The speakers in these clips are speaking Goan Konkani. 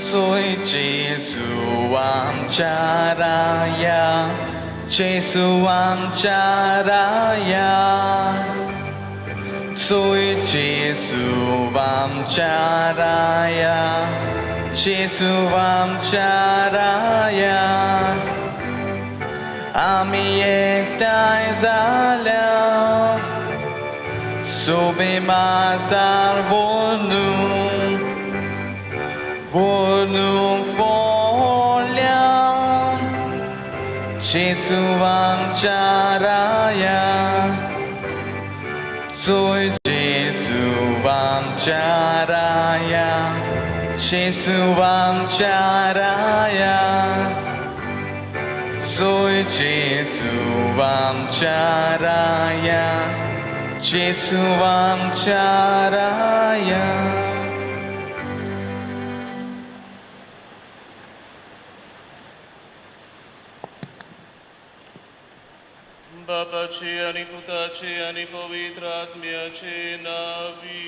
सोय जेजू आमच्या राया, जेजू आमच्या राया. सोय जेजू आमच्या राया, जेजू आमच्या राया. आमी एकठांय जाल्या सोबे मासार वळून वळून पोल्या जेजू आमच्या राया. सोय जेजू आमच्या राया, जेजू आमच्या राया. सोय जेजू आमच्या राया, जेजू आमच्या राया. बापाचे आणि पुताचे आणि पवित्र आत्म्याचे नावी.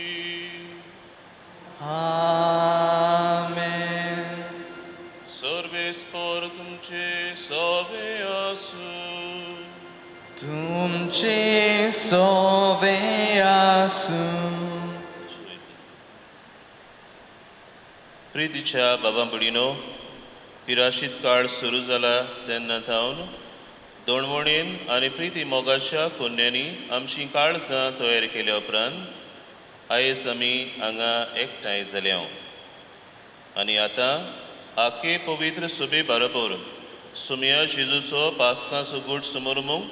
आमेन. सर्वेस्पर तुमचे सवे आसूं. तुमचे सोवे आसूं. प्रितीच्या बाबा भयणीनो, पिराशीत काळ सुरू जाला तेन्ना थावन दोणवणेन आनी प्रिती मोगाच्या कोन्यांनी आमची काळजां तयार केल्या उपरांत आयज आमी हांगा एकठांय जाल्या आनी आतां आखे पवित्र सुबे बरोबर सुमया जेजूचो पास्काचो गूट समोरमूंक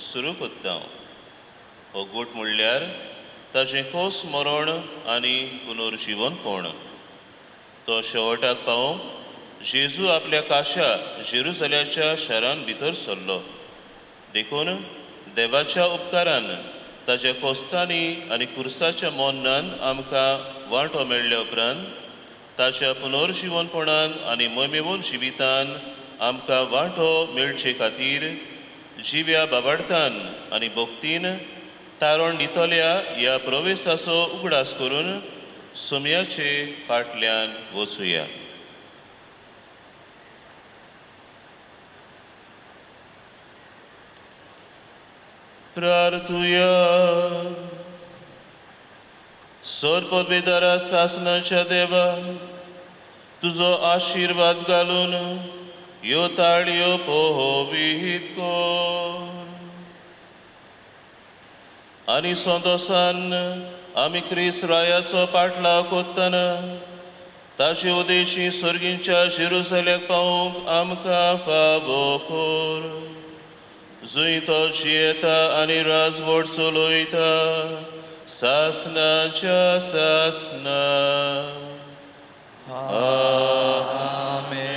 सुरू करता. हो गूट म्हणल्यार ताजें खोस मरण आनी पुनर्जिवनपण. तो शेवटाक पावोवंक जेजू आपल्या काशा जेरुजाल्याच्या शारान भितर सरलो. देखून देवाच्या उपकारान ताज्या कोस्तांनी आनी कुर्साच्या मोन्नान आमकां वांटो मेळ्ळ्या उपरांत ताच्या पुनर्जिवनपणान आनी मोमेवन जिवितान आमकां वांटो मेळचे खातीर जिव्या बाबाडतान आनी भक्तीन तारण दितल्या ह्या प्रवेसाचो उगडास करून सोम्याचे फाटल्यान वचुया. प्रार्थुया. सरपदवेदारा सासनाच्या देवा, तुजो आशिर्वाद घालून ह्यो ताळयो पोवीत कर आनी संतोसान आमी क्रिस रायाचो पाटलाव कोत्तना ताचे उदेशी सर्गींच्या जेरुजाल्याक पावूंक आमकां फावो कर, जुंय तो जियेता आनी राजवट चलयता सासनाच्या सासना. आमेन.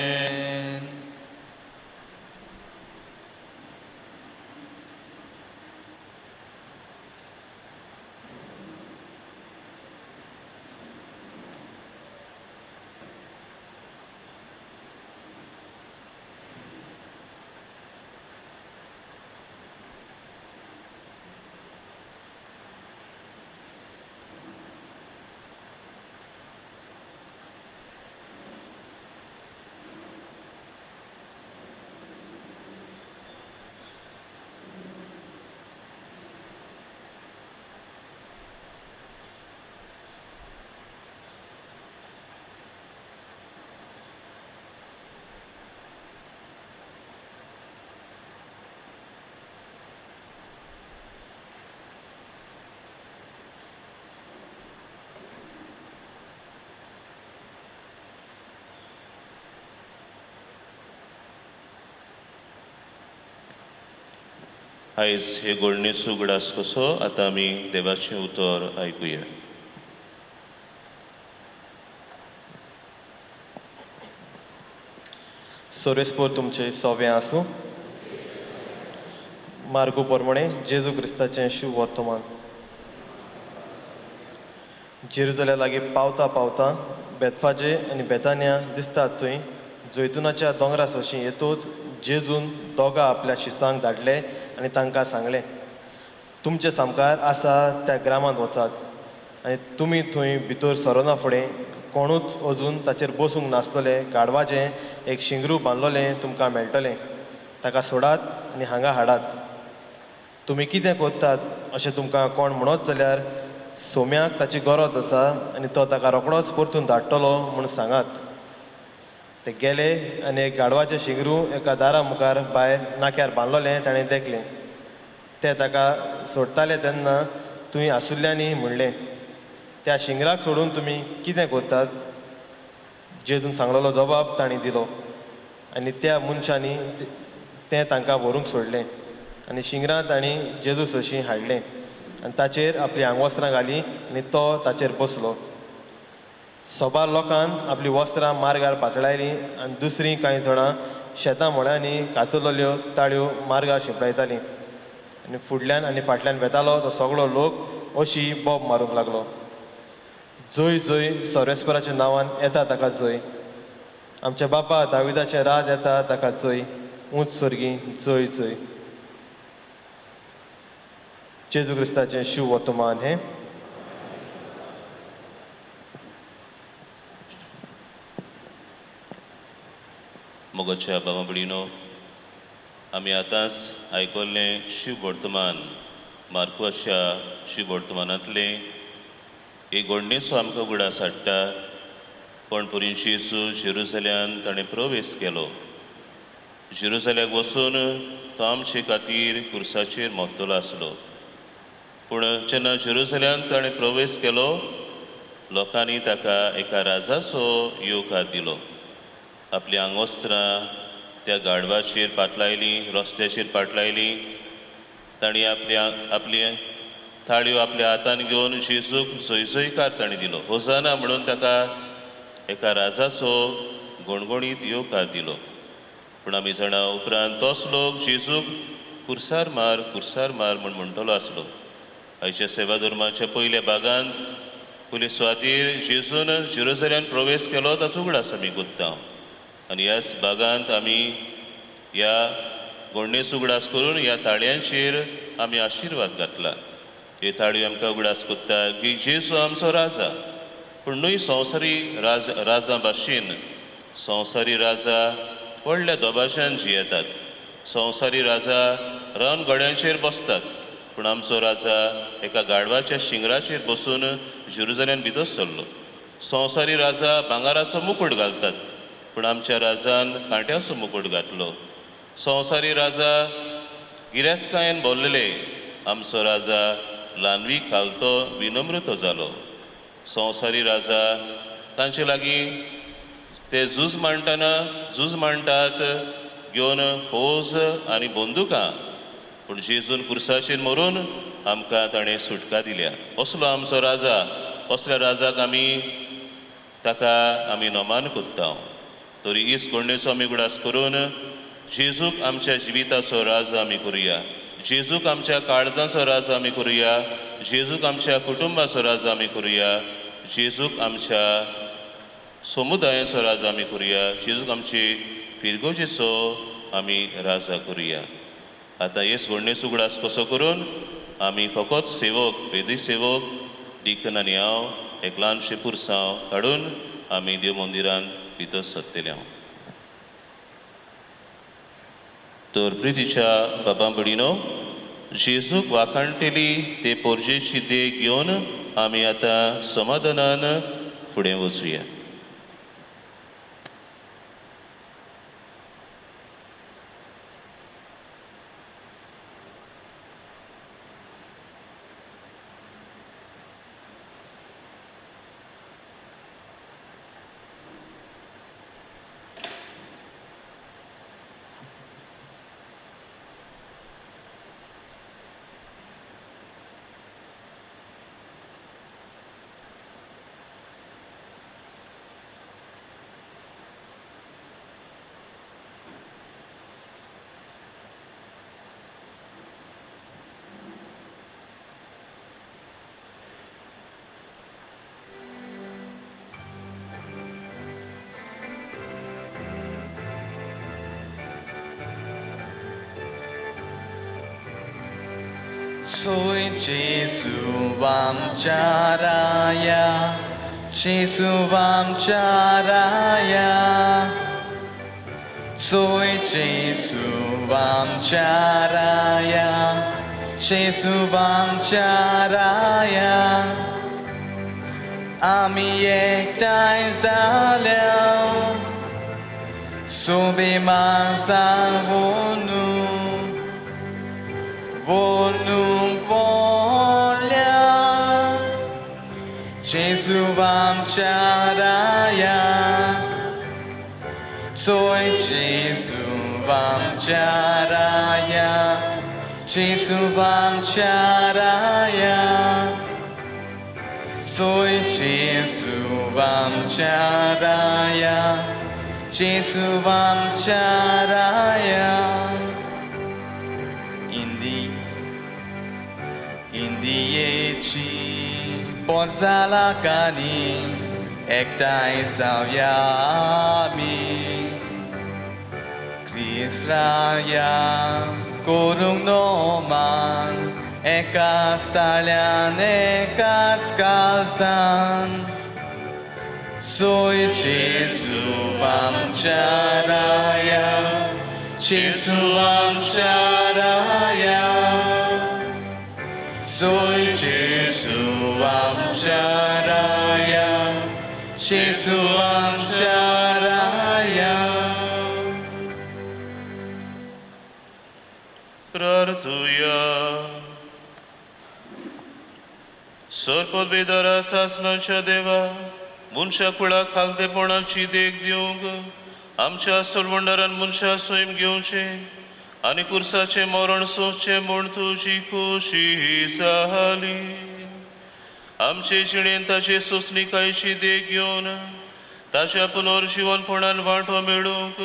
आयज हे गोडणेचो उगडास कसो आतां आमी देवाचें उतर आयकुया. सोरेस्पोर तुमचे सोवे आसूं. मार्गो प्रमाणे जेजू क्रिस्ताचें शुभ वर्तमान. जेरुजाल्या लागीं पावता पावता बेतफाजे आनी बेतानिया दिसतात थंय जैतुनाच्या दोंगरा सोशी येतोच जेजून दोगां आपल्या शिसांक धाडले आनी तांकां सांगलें, तुमचे सामकार आसा त्या ग्रामांत वचात आनी तुमी थंय भितर सरना फुडें कोणूच अजून ताचेर बसूंक नासलोलें गाडवाचें एक शिंगरू बांदलोलें तुमकां मेळटलें. ताका सोडात आनी हांगा हाडात. तुमी कितें करतात अशें तुमकां कोण म्हणत जाल्यार सोम्याक ताची गरज आसा आनी तो ताका रोखडोच परतून धाडटलो म्हूण सांगात. ते गेले आनी एक गाडवाचें शिंगरू एका दारा मुखार भायर नाक्यार बांदलोलें ताणें देखलें. ते ताका सोडटाले तेन्ना तुवें आसुल्ल्यांनी म्हणलें, त्या शिंगराक सोडून तुमी कितें करतात? जेजून सांगलेलो जबाब तांणी दिलो आनी त्या मनशांनी तें तांकां व्हरूंक सोडलें आनी शिंगरां तांणी जेजू सोशीं हाडलें आनी ताचेर आपलीं आंगवस्त्रां घालीं आनी तो ताचेर बसलो. सोबार लोकान आपलीं वस्त्रां मार्गार पातळायलीं आनी दुसरीं कांय जाणां शेतां मळ्यांनी कातरलेल्यो ताळयो मार्गार शिंपडायतालीं आनी फुडल्यान आनी फाटल्यान वेतालो तो सगळो लोक अशी बोब मारूंक लागलो, जय जय सर्वेस्पराच्या नांवान येता ताका जय, आमच्या बापा दाविदाचें राज येता ताका जय, उंच स्वर्गी जय जय. जेजू क्रिस्ताचें शिव वर्तमान हें. मोगाच्या बाबा भयणीनो, आमी आतांच आयकल्लें शिव वर्तमान मार्कुच्या शिव वर्तमानांतलें एक घडणेचो आमकां उगडास हाडटा. पण पुरींशी येसू जेरुजल्यान ताणें प्रवेश केलो. जेरुजल्याक वचून तो आमचे खातीर कुर्साचेर मरतलो आसलो. पूण जेन्ना जेरुजल्यान ताणें प्रवेश केलो, लोकांनी ताका एका राजाचो येवकार दिलो. आपलीं आंगवस्त्रां त्या गाडवाचेर पातलायलीं, रस्त्याचेर पातलायलीं. तांणी आपली थाळयो आपल्या हातान घेवन जेजूक जयजयकार तांणी दिलो. होजाना म्हणून ताका एका राजाचो गणगणीत येवकार दिलो. पूण आमी जाणा उपरांत तोच लोक जेजूक कुर्सार मार, कुर्सार मार म्हूण म्हणटलो आसलो. आयच्या सेवा धर्माच्या पयल्या भागांत पयले सुवातीर जेजून जेरुजल्यान प्रवेश केलो ताचो उगडास आमी कोत्ता आनी ह्याच भागांत आमी ह्या घडणेचो उगडास करून ह्या ताळयांचेर आमी आशिर्वाद घातला. हे ताळयो आमकां उगडास कोत्ता की जेजू आमचो राजा, पूण न्हय संवसारी राजा भाशेन. संवसारी राजा व्हडल्या दबाज्यान जियेतात, संवसारी राजा रण घड्यांचेर बसतात, पूण आमचो राजा एका गाडवाच्या शिंगराचेर बसून जेरुजल्यान भितर सरलो. संवसारी राजा भांगराचो मुकूट घालतात, पूण आमच्या राजान कांट्याचो मुकूट घातलो. संवसारी राजा गिरेस्तकायेन भरलेले, आमचो राजा ल्हानवी खालतो विनम्रतो जालो. संवसारी राजा तांचे लागीं ते झूज मांडटना झूज मांडटात घेवन फौज आनी बंदुकां, पूण जेजून कुर्साचेर मरून आमकां ताणें सुटका दिल्या. असलो आमचो राजा, असल्या राजाक आमी ताका आमी नमान कोत्ता. तरी हीच घडणेचो आमी उगडास करून जेजूक आमच्या जिविताचो राजा आमी करुया, जेजूक आमच्या काळजाचो राजा आमी करुया, जेजूक आमच्या कुटुंबाचो राजा आमी करुया, जेजूक आमच्या समुदायाचो राजा आमी करुया, जेजूक आमचे फिरगोजेचो आमी राजा करुया. आतां हेच घडणेचो उगडास कसो करून आमी फकत सेवक, वेदी सेवक, डिकन आनी हांव एक ल्हानशें पुरसांव काडून आमी देव मंदिरांत भितर सरतले हांव. तर प्रितीच्या बाबा भयणीनो, जेजूक वाखाणटेली ते पोरजेची देख घेवन आमी आतां समाधानान फुडें वचुया. Soy Gesù amciaraia, जेजू आमच्या राया, सोय जेजू आमच्या राया, जेजू आमच्या राया. आमी एकठांय जाल्या सोबेमान वोनू वोनू पोल्या, जेजू आमच्या राया, सोय जेजू आमच्या राया, जेजू आमच्या राया, सोय जेजू आमच्या राया, जेजू आमच्या राया. इंदियेची पोरसालाकांनी एकठांय जावया आमी, क्रिस्ताया करूंक नोमान, एकाच ताळ्यान एकाच काळजान. सोय जेजू आमच्या राया, जेजू आमच्या राया, सोय जेजू आमच्या राया, जेजू आमच्या राया. प्रार्थुया. सरपदवेदारा सासणाच्या देवा, मनशा कुळाक खालतेपणाची देख दिवंक आमच्या सोलवंडारान मनशा स्वयं घेवचें आनी कुर्साचें मरण सोंसचें म्हूण तुजी खोशी जाली. आमचे जिणेन ताचे सोंसणिकायेची देख घेवन ताच्या पुनर्जिवनपणान वांटो मेळूंक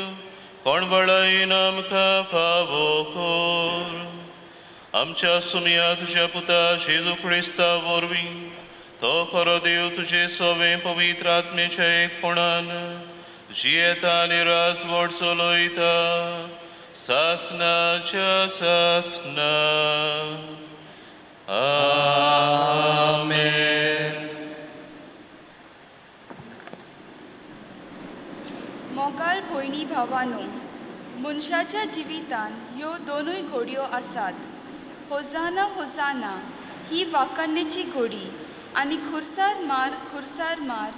कोण बळायन आमकां फावो कर. आमच्या सुमया तुज्या पुता जेजू क्रिस्ता वरवीं, तो खरो देव तुजे सवें पवित्र आत्मेच्या एकपणान जियेता आनी राजवट चलयता सासनाच्या सासना. आमेन. मोगाळ भयणी भावानो, मनशाच्या जिवितान ह्यो दोनूय घोडयो आसात. होजाना होजाना ही वाखाणणेची घोडी आनी खुर्सार मार खुर्सार मार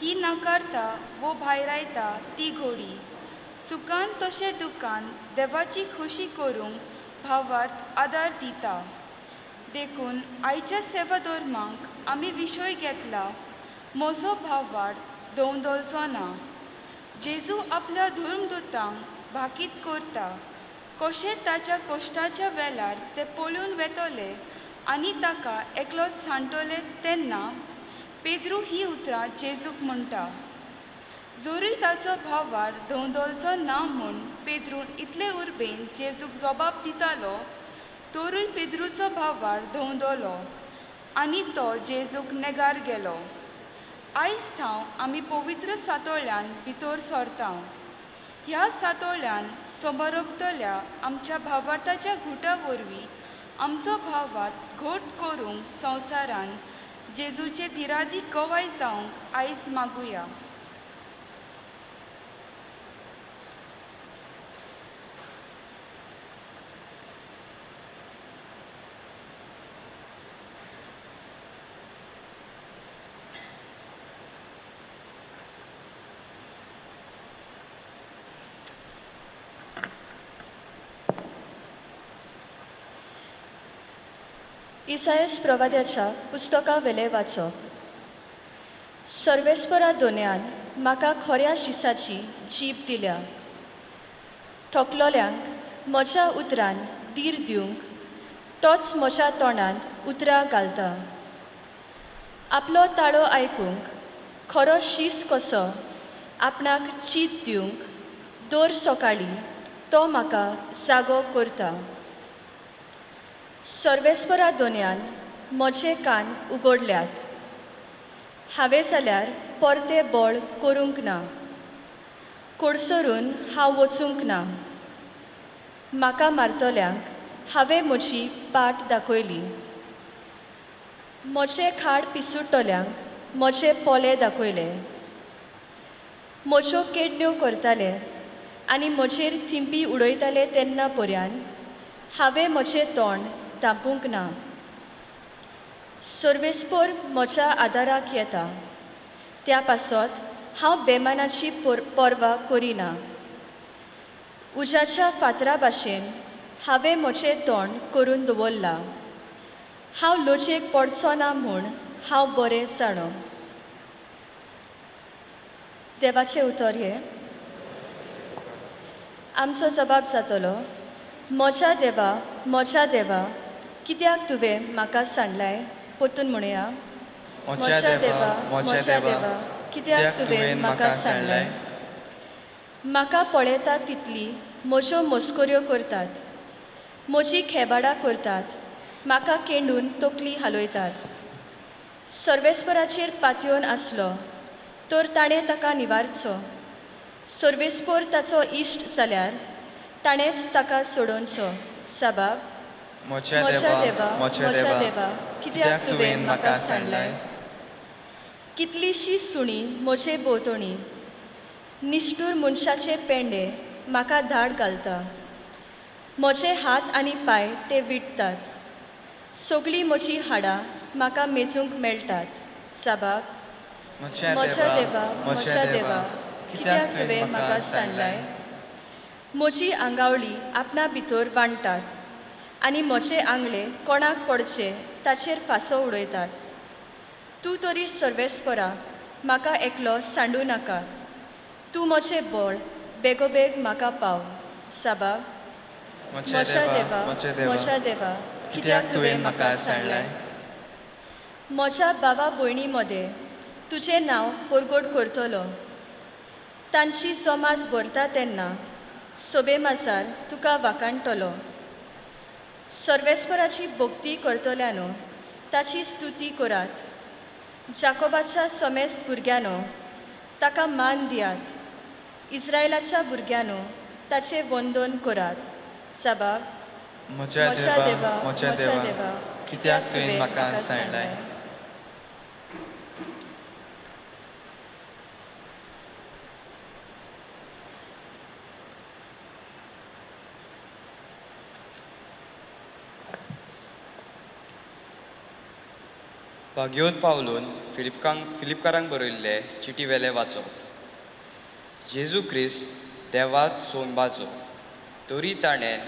ही नाकारता वो भायरायता ती घोडी. सुखान तशें दुखान देवाची खोशी करूंक भावार्थ आदार दिता. देखून आयच्या सेवा धर्माक आमी विशय घेतला, म्हजो भावार्थ दवदलचो ना. जेजू आपल्या धर्मदुतांक भाकीत करता कशें ताच्या कश्टाच्या वेळार ते पळून वेतले आनी ताका एकलोच सांडटले. तेन्ना पेद्रू ही उतरां जेजूक म्हणटा. जरूय ताचो भावार दवदलचो ना म्हूण पेद्रून इतले उर्बेन जेजूक जबाब दितालो, तरूय पेद्रूचो भावार दवदलो आनी तो जेजूक नेगार गेलो. आयज थावन आमी पवित्र सातोळ्यान भितर सरता. ह्या सातोळ्यान समरपतल्या आमच्या भावार्थाच्या घुटा वरवीं आमचो भावार्थ घट करूंक संवसारान जेजूचे धिरादी गवाय जावंक आयज मागुया. इसायस प्रवाद्याच्या पुस्तका वेलें वाचप. सर्वेस्परा दोन्यान म्हाका खऱ्या शिसाची जीब दिल्या, थकलोल्यांक म्हज्या उतरान धीर दिवंक तोच म्हज्या तोंडांत उतरां घालता. आपलो ताळो आयकूंक खरो शीस कसो आपणाक चीत दिवंक दर सकाळीं तो म्हाका जागो करता. सर्वेस्परा दोन्यान म्हजे कान उगडल्यात, हांवें जाल्यार परतें बळ करूंक ना, कोडसरून हांव वचूंक ना. म्हाका मारतल्यांक हांवें म्हजी पाट दाखयली, म्हजें खाड पिसुडटल्यांक म्हजे पोले दाखयले. म्हज्यो केडण्यो करताले आनी म्हजेर थिंपी उडयताले तेन्ना पर्यान हांवें म्हजें तोंड धांपूंक ना. सर्वेस्पोर म्हज्या आदाराक येता, त्या पासत हांव बेमानाची पर्वा करिना. उज्याच्या फातरा भाशेन हांवें म्हजें तोंड करून दवरलां. हांव लजेक पडचो ना म्हूण हांव बरें जाणो. देवाचें उतर हें. आमचो जबाब जातलो, म्हज्या देवा, म्हज्या देवा, कित्याक तुवें म्हाका सांडलाय? परतून म्हणया, म्हज्या देवा, म्हज्या देवा, कित्याक तुवें म्हाका सांडलाय? म्हाका पळयता तितली म्हज्यो मस्कऱ्यो करतात, म्हजी खेबाडां करतात, म्हाका केंडून तकली हालयतात. सर्वेस्पराचेर पातयेवन आसलो तर ताणें ताका निवारचो. सर्वेस्पोर ताचो इश्ट जाल्यार ताणेंच ताका सोडोवचो. साबाब, म्हज्या देवा, म्हज्या देवा, कित्याक तुवें म्हाका सांडलाय? कितलीशी सुणी म्हजे भोंवतणी, निश्ठूर मनशाचे पेंडे म्हाका धाड घालता. म्हजे हात आनी पांय ते विटतात, सगळीं म्हजीं हाडां म्हाका मेजूंक मेळटात. साबाब, म्हज्या देवा, म्हज्या देवा, कित्याक तुवें म्हाका सांडलाय? म्हजी आंगावळी आपणा भितर वांट्टात आनी म्हजे आंगले कोणाक पडचे ताचेर फांसो उडयतात. तूं तरी सर्वेस्परा म्हाका एकलो सांडूं नाका. तूं म्हजें बळ, बेगोबेग म्हाका पाव. साबाब, म्हज्या देवा, म्हज्या देवा, कित्याक तुवें म्हाका सांडलाय? म्हज्या भावा भयणी मदें तुजें नांव परगट करतलो. तांची जमात भरता तेन्ना सोबे मासार तुका वाखाणटलो. सर्वेस्पराची भक्ती करतल्यानो ताची स्तुती करात. जाकोबाच्या समेस्त भुरग्यांनो ताका मान दियात. इस्रायलाच्या भुरग्यांनो ताचें वंदन करात. साबाब, म्हज्या देवा, म्हज्या देवा, कित्याक तुवें म्हाका सांडलाय? भाग्योवन पावलून फिलिपकारांक बरयल्ले चिटी वेले वाचप. जेजू क्रिस्त देवात सोंबाचो, तरी ताणें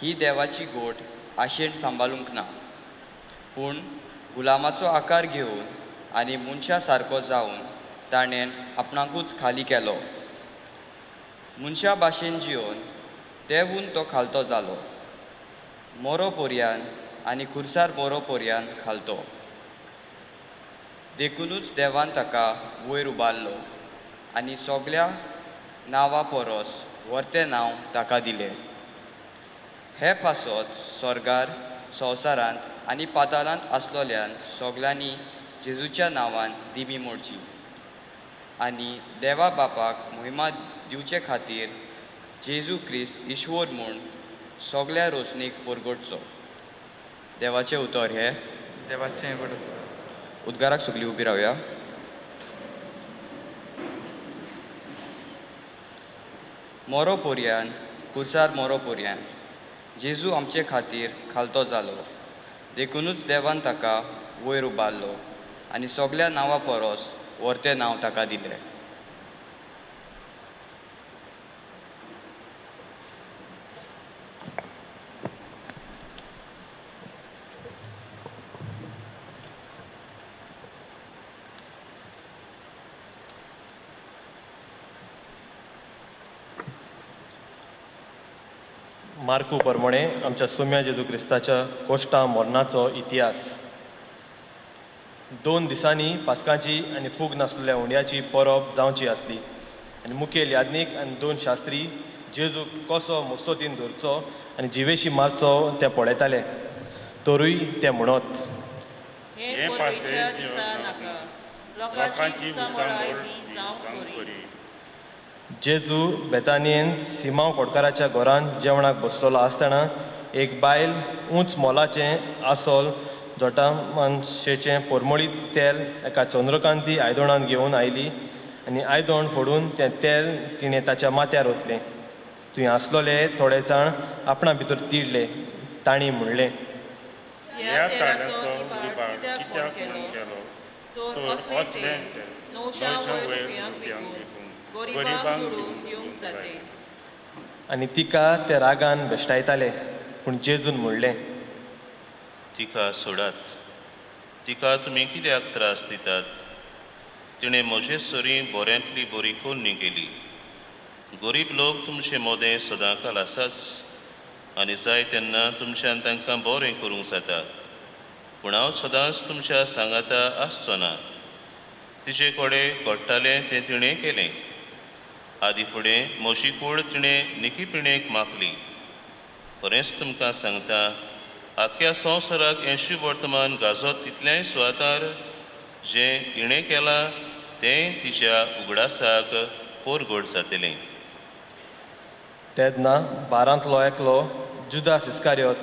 ही देवाची गोट आशेन सांबाळूंक ना, पूण गुलामाचो आकार घेवन आनी मनशा सारको जावन ताणें आपणाकूच खाली केलो. मनशा भाशेन जिवन देवून तो खालतो जालो, मोरो पोरयान आनी खुर्सार मोरो पोरयान खालतो. देखुनूच देवान ताका वयर उबारलो आनी सगल्या नांवा परस व्हरतें नांव ताका दिलें. हे पासत स्वर्गार, संवसारांत आनी पाताळांत आसलोल्यान सगल्यांनी जेजूच्या नांवान दिमी मोडची आनी देवा बापाक मोहिमा दिवचे खातीर जेजू क्रिस्त ईश्वर म्हूण सगल्या रोसणीक परगटचो. देवाचें उतर हें. देवाचें बरोबर. उद्गाराक सगळीं उबी रावया. मोरो पोरयान, खुर्सार मोरो पोरयान जेजू आमचे खातीर खालतो जालो. देखुनूच देवान ताका वयर उबारलो आनी सगल्या नांवा परस व्हरतें नांव ताका दिलें. मार्कू परमणे आमच्या सोम्या जेजू क्रिस्ताच्या कोश्टा मरणाचो इतिहास. 2 दिसांनी पास्कांची आनी फूग नासलेल्या उंड्याची परब जावची आसली आनी मुखेल याज्ञीक आनी 2 शास्त्री जेजू कसो मुस्तोतीन धरचो आनी जिवेशी मारचो तें पळयताले. तरूय ते म्हणत, हे परबेच्या दिसा नाका, लोकांची उचांबळ बी जावंक बरी. जेजू बेतानियेंत सिमांव कोटकाराच्या घरांत जेवणाक बसलेलो आसतना एक बायल उंच मोलाचें आसोल जटामानशेचें परमळीत तेल एका चंद्रकांती आयदणांत घेवन आयली आनी आयदण फोडून तें तेल तिणें ताच्या माथ्यार ओतलें. थंय आसलोले थोडे जाण आपणा भितर तिडले. तांणी म्हणलें, ह्या ताळ्याचो इबाड कित्याक म्हूण केलो? तर असलें तेल 900 वयर रुपयांक विकून गरिबांक दिवंक जाय. आनी तिका ते रागान भेश्टायताले. पूण जेजून म्हणलें, तिका सोडात, तिका तुमी कित्याक त्रास दितात? तिणें म्हजे सरीं बऱ्यांतली बरी कोन्नी केली. गरीब लोक तुमचे मदें सदांकाल आसाच आनी जाय तेन्ना तुमच्यान तांकां बरें करूंक जाता, पूण हांव सदांच तुमच्या सांगाता आसचो ना. तिचे कडेन घडटालें तें तिणें केलें. आदी फुडें म्हजी कूड तिणें निकीपिणेक माखली. खरेंच तुमकां सांगता, आख्ख्या संवसाराक हें शुवर्तमान गाजत तितल्याय सुवातार जें हिणें केलां तें तिच्या उगडासाक परगट जातलें. तेन्ना बारांतलो एकलो जुदास इस्कारियोत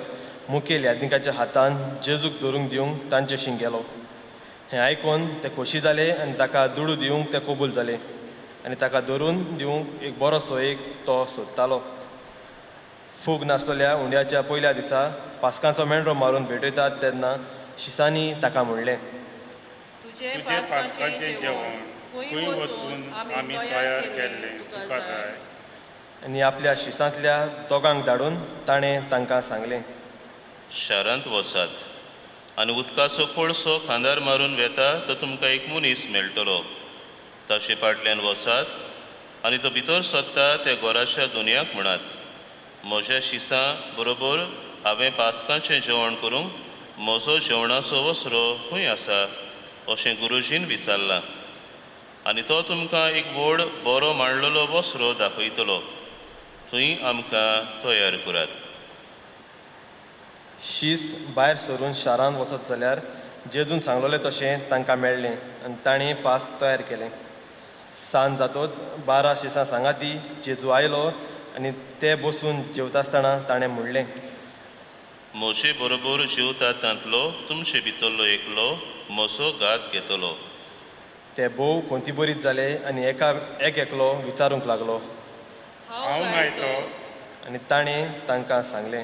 मुखेल याज्ञिकाच्या हातान जेजूक धरूंक दिवंक तांचेशी गेलो. हें आयकून ते खोशी जाले आनी ताका दुडू दिवंक ते कबूल जाले आनी ताका धरून दिवंक एक बरो सोयेक तो सोदतालो. फूग नासलेल्या उंड्याच्या पयल्या दिसा पास्कांचो मेंढरो मारून भेटयतात तेन्ना शिसांनी ताका म्हणलें, तुजें पास्काचें जेवण खंय वचून आमी तयार केल्लें तुका जाय? आनी आपल्या शिसांतल्या दोगांक धाडून ताणें तांकां सांगलें, शारांत वचात आनी उदकाचो कोळसो खांदार मारून वेता तो तुमकां एक मनीस मेळटलो. ताचे फाटल्यान वचात आनी तो भितर सरता त्या घराच्या दुनियाक म्हणात, म्हज्या शिसां बरोबर हांवें पास्कांचें जेवण करूंक म्हजो जेवणाचो वसरो खंय आसा अशें गुरुजीन विचारलां. आनी तो तुमकां एक व्हड बरो मांडलेलो वसरो दाखयतलो, थंय आमकां तयार करात. शीस भायर सरून शारांत वचत जाल्यार जेजून सांगलोलें तशें तांकां मेळ्ळें आनी तांणी पास्क तयार केलें. सांज जातोच 12 शिसां सांगाती जेजू आयलो आनी ते बसून जेवतासतना ताणें म्हणलें, म्हजे बरोबर जेवता तांतलो तुमचे भितरलो एकलो म्हजो घात घेतलो. ते भोव कोंतीबरीत जाले आनी एका एक एकलो विचारूंक लागलो, हांव न्हय तो? आनी ताणें तांकां सांगलें,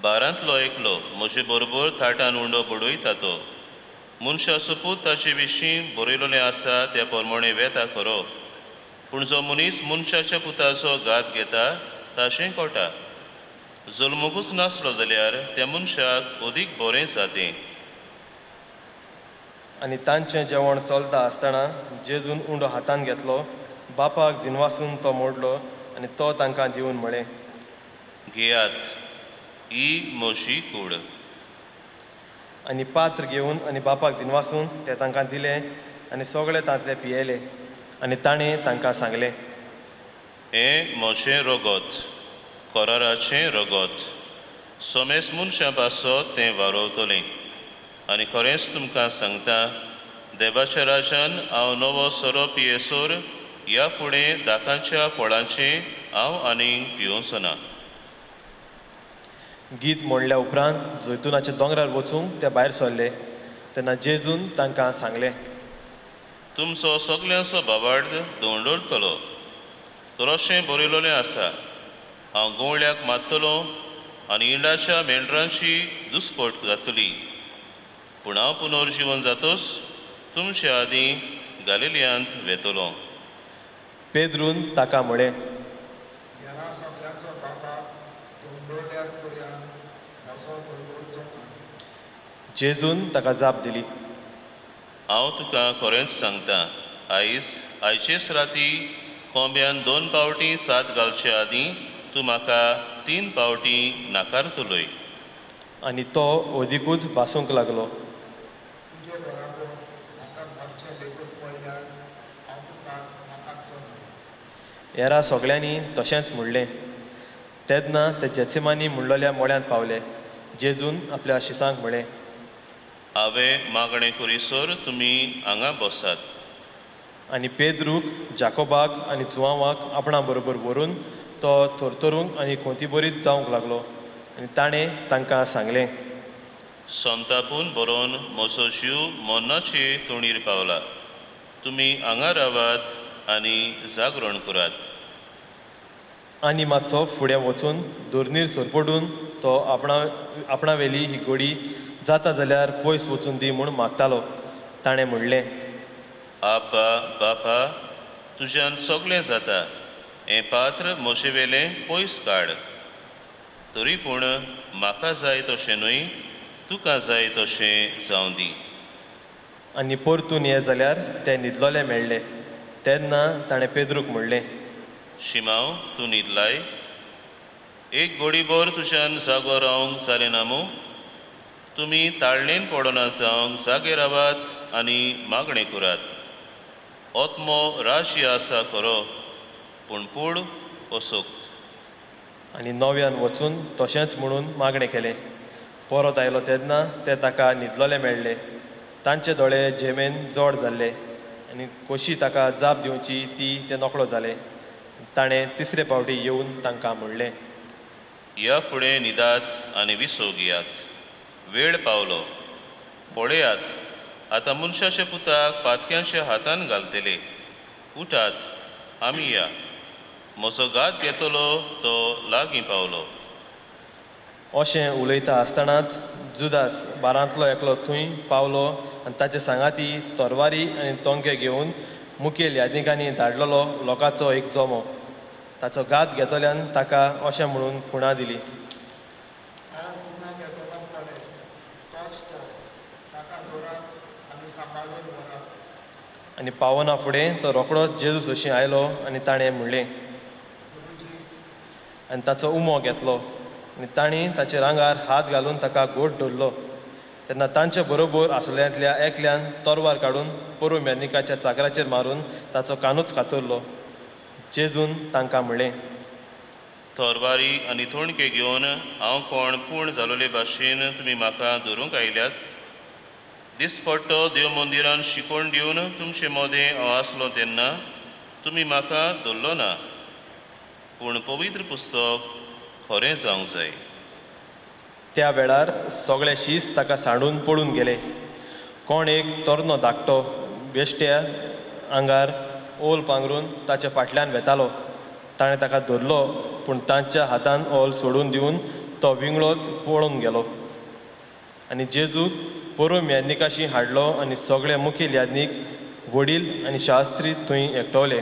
बारांतलो एकलो म्हजे बरोबर थाटान उंडो बडयता तो. मनशाचो पूत ताचे विशीं बरयलेलें आसा त्या प्रमाणें वेता खरो, पूण जो मनीस मनशाच्या पुताचो घात घेता ताचें कोटा. जल्मूकच नासलो जाल्यार त्या मनशाक अदीक बरें जातें. आनी तांचें जेवण चलता आसतना जेजून उंडो हातान घेतलो, बापाक दिनवासून तो मोडलो आनी तो तांकां दिवन म्हळें, घेयात, ही म्हजी कूड. आनी पात्र घेवन आनी बापाक दिनवासून ते तांकां दिलें आनी सगळे तांतले पियेले. आनी ताणें तांकां सांगलें, हें म्हजें रगत, कराराचें रगत, सोमेस मनशां पासत तें वारोवतलें. आनी खरेंच तुमकां सांगता, देवाच्या राजान हांव नवो सोरो पियेसर ह्या फुडें दाकांच्या फळांचें हांव आनीक पिवचो ना. गीत म्हणल्या उपरांत जैतुनाच्या दोंगरार वचूंक ते भायर सरले. तेन्ना जेजून तांकां सांगलें, तुमचो सगल्यांचो बाबार्द दवरतलो. तर अशें बरयलेलें आसा, हांव गवळ्याक मारतलो आनी इंडाच्या मेंढरांची दुस्पट जातली. पूण हांव पुनर्जिवन जातोच तुमचे आदीं गालिलियांत वेतलो. पेद्रून ताका म्हळें, सगळ्यांचो बाबा दोंगोरल्यार पर्यंत म्हजो दोंगोरचो ना. जेजून ताका जाप दिली, हांव तुका खरेंच सांगता, आयज आयचेच राती कोंब्यान 2 पावटी साद घालचे आदीं तूं म्हाका 3 पावटी नाकारतलोय. आनी तो अदिकूच भासूंक लागलो. तुजे बराबर म्हाका मरचें लेगून पडल्यार हांव तुका नाकारचो ना. हेरा सगळ्यांनी तशेंच म्हणलें. तेन्ना ते जेत्सिमानी म्हणलेल्या मोळ्यांत पावले. जेजून आपल्या शिसांक म्हळें, हांवें मागणें करीसर तुमी हांगा बसात. आनी पेद्रूक, जाकोबाक आनी जुआंवाक आपणा बरोबर व्हरून तो थरथरूंक आनी खोंतीबरीत जावंक लागलो. आनी ताणें तांकां सांगलें, संतापून बरोवन म्हजो जीव मरणाचे तोंडीर पावला. तुमी हांगा रावात आनी जागरण करात. आनी मातसो फुडें वचून धरणीर सरपटून तो आपणावेली ही घोडी जाता जाल्यार पयस वचून दी म्हूण मागतालो. ताणें म्हणलें, आब्बा बापा, तुज्यान सगळें जाता, हें पात्र म्हजेवेलें पयस काड. तरी पूण म्हाका जाय तशें न्हय, तुका जाय तशें जावं दी. आनी परतून ये जाल्यार ते न्हिदलोले मेळ्ळे. तेन्ना ताणें पेद्रूक म्हणलें, शिमांव, तूं न्हिदलाय? एक घडीभर तुज्यान जागो रावंक जालें ना मूं? तुमी ताळणेन पडना जावंक जागे रावात आनी मागणें करात. आत्मो राजी आसा खरो, पूण कूड असक्त. आनी नव्यान वचून तशेंच म्हणून मागणें केलें. परत आयलो तेन्ना ते ताका न्हिदलोले मेळ्ळे. तांचे दोळे झेमेन जड जाल्ले आनी कशी ताका जाप दिवची ती ते नकळो जाले. ताणें तिसरे पावटी येवन तांकां म्हणलें, ह्या फुडें न्हिदात आनी विसव घेयात. वेळ पावलो. पळयात, आतां मनशाच्या पुताक पातक्यांच्या हातान घालतले. उठात, आमी या. म्हजो घात घेतलो तो लागीं पावलो. अशें उलयता आसतनाच जुदास, बारांतलो एकलो, थंय पावलो आनी ताचे सांगाती तरवारी आनी तोंके घेवन मुखेल याज्ञिकांनी धाडलेलो लोकांचो एक जमो. ताचो घात घेतल्यान ताका अशें म्हणून खुणा दिली, हांव उमो घेतलो पळय, तोच तो, ताका धरात आनी सांबाळून व्हरात. आनी पावना फुडें तो रोखडोच जेजू सरशीं आयलो आनी ताणें म्हणलें, गुरुजी. आनी ताचो उमो घेतलो. आनी तांणी ताचेर आंगार हात घालून ताका घोट धरलो. तेन्ना तांचे बरोबर आसल्यांतल्या एकल्यान तरवार काडून पोरूं याज्ञिकाच्या चाकराचेर मारून ताचो कानूच कातरलो. जेजून तांकां म्हणलें, तरवारी आनी थोणके घेवन हांव कोण पूर्ण जालोले भाशेन तुमी म्हाका धरूंक आयल्यात? दिसपट्टो देव मंदिरान शिकवण दिवन तुमचे मदें हांव आसलो तेन्ना तुमी म्हाका धरलो ना. पूण पवित्र पुस्तक खरें जावंक जाय. त्या वेळार सगळे शीस ताका सांडून पळून गेले. कोण एक तरनो धाकटो बेश्ट्या आंगार ओल पांगरून ताच्या फाटल्यान वेतालो. ताणें ताका धरलो, पूण तांच्या हातान ओल सोडून दिवन तो विंगळो पळून गेलो. आनी जेजूक पोरूं याज्ञिकाशी हाडलो आनी सगळे मुखेल याज्ञीक, वडील आनी शास्त्री थंय एकटवले.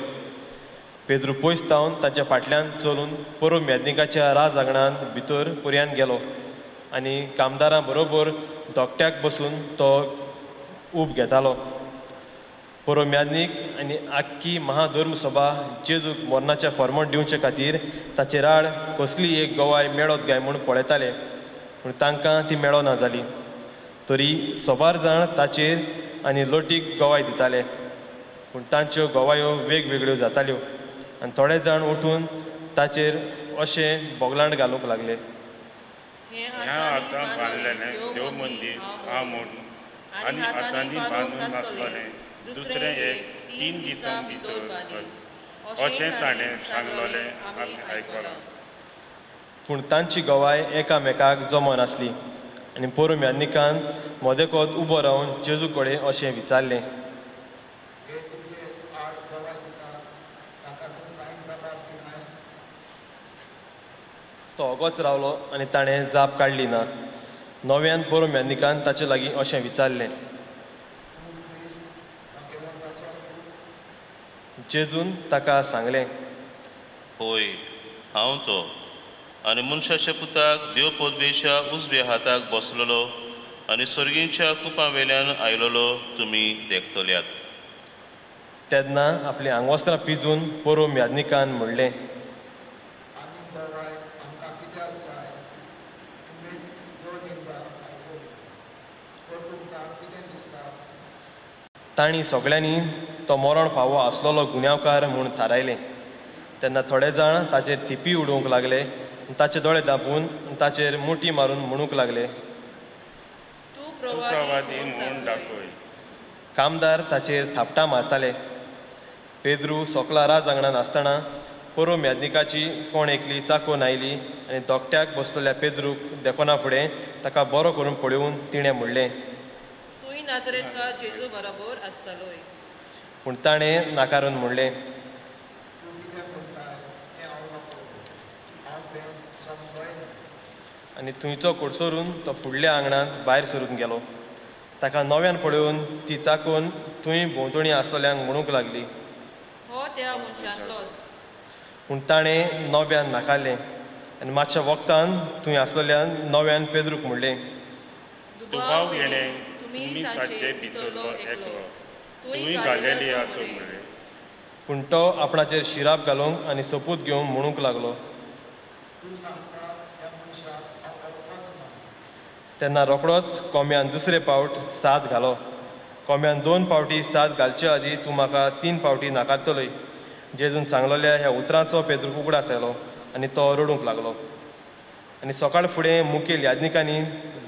पेद्रू पयस तावन ताच्या फाटल्यान चलून पोरूं याज्ञिकाच्या राज आंगणांत भितर पर्यान गेलो आनी कामदारां बरोबर धोकट्याक बसून तो ऊब घेतालो. पोरूं याज्ञीक आनी आख्खी महाधर्म सभा जेजूक मरणाचें फॉर्मोट दिवचे खातीर ताचेर आड कसली एक गवाय मेळत काय म्हूण पळयताले, पूण तांकां ती मेळना जाली. तरी सोबार जाण ताचेर आनी लोटीक गवाय दिताले, पूण तांच्यो गवायो वेगवेगळ्यो जाताल्यो आनी थोडे जाण उठून ताचेर अशें बोगलांड घालूंक लागले, ह्या आतां बांदलेलें देव मंदीर आ म्हूण आनी हातांनी बांदून नासलेलें दुसरें एक 3 दिसां भितर अशें ताणें सांगलोलें आमी आयकलां. पूण तांची गवाय एकामेकाक जमनासली. आनी पोरूं याज्ञिकान मदेकोत उबो रावन जेजू कडेन अशें विचारलें, हे तुजे आड गवाय दिता ताका तूं कांय जबाब दिनाय? तो ओगोच रावलो आनी ताणें जाप काडली ना. नव्यान पोरूं याज्ञिकान ताचे लागीं अशें विचारलें, तूं क्रिस्त भगवंताचो पूत? जेजून ताका सांगलें, होय, हांव तो. आनी मनशाच्या पुताक देव पदवेच्या उजव्या हाताक बसलेलो आनी सर्गींच्या कुपां वेल्यान आयलोलो तुमी देखतल्यात. तेन्ना आपलीं आंगवस्त्रां पिजून पोरूं याज्ञिकान म्हणलें, आनी गवाय आमकां कित्याक जाय? तुमीच देव निंदा आयकली, तर तुमकां कितें दिसता? तांणी सगळ्यांनी तो मरण फावो आसलेलो गुन्यांवकार म्हूण थारायलें. तेन्ना थोडे जाण ताचेर थिपी उडोवंक लागले, ताचे दोळे धांपून ताचेर मुठी मारून म्हणूंक लागले, तूं तूं प्रवादी म्हूण दाखय. कामदार ताचेर थापटां मारताले. पेद्रू सोकला राज आंगणान आसतना पोरोम याज्ञिकाची कोण एकली चाकोन आयली आनी धोकट्याक बसलेल्या पेद्रूक देखना फुडें ताका बरो करून पळोवन तिणें म्हणलें, तूंय नाजरेतकार जेजू बरोबर आसतालोय. पूण ताणें नाकारून म्हणलें, आनी थंयचो कोडसरून तो फुडल्या आंगणांत भायर सरून गेलो. ताका नव्यान पळोवन ती चाकून थंय भोंवतणी आसलेल्यांक म्हणूंक लागली, हो त्या मनशांतलोच. पूण ताणें नव्यान नाकारलें आनी मातशा वखदान थंय आसलेल्यान नव्यान पेद्रूक म्हणलें, दुबाव येणें तुमी ताचे भितरलो एकलो, तूंय गालिलियाचो म्हणलें. पूण तो आपणाचेर शिराप घालूंक आनी सोपूत घेवंक म्हणूंक लागलो. तेन्ना रोखडोच कोंब्यान दुसरे पावट साद घालो. कोंब्यान 2 फावटी साद घालचे आदीं तूं म्हाका 3 फावटी नाकारतलोय. जेजून सांगलेल्या ह्या उतरांचो पेद्रूक उगडास आयलो आनी तो रडूंक लागलो. आनी सकाळ फुडें मुखेल याज्ञिकांनी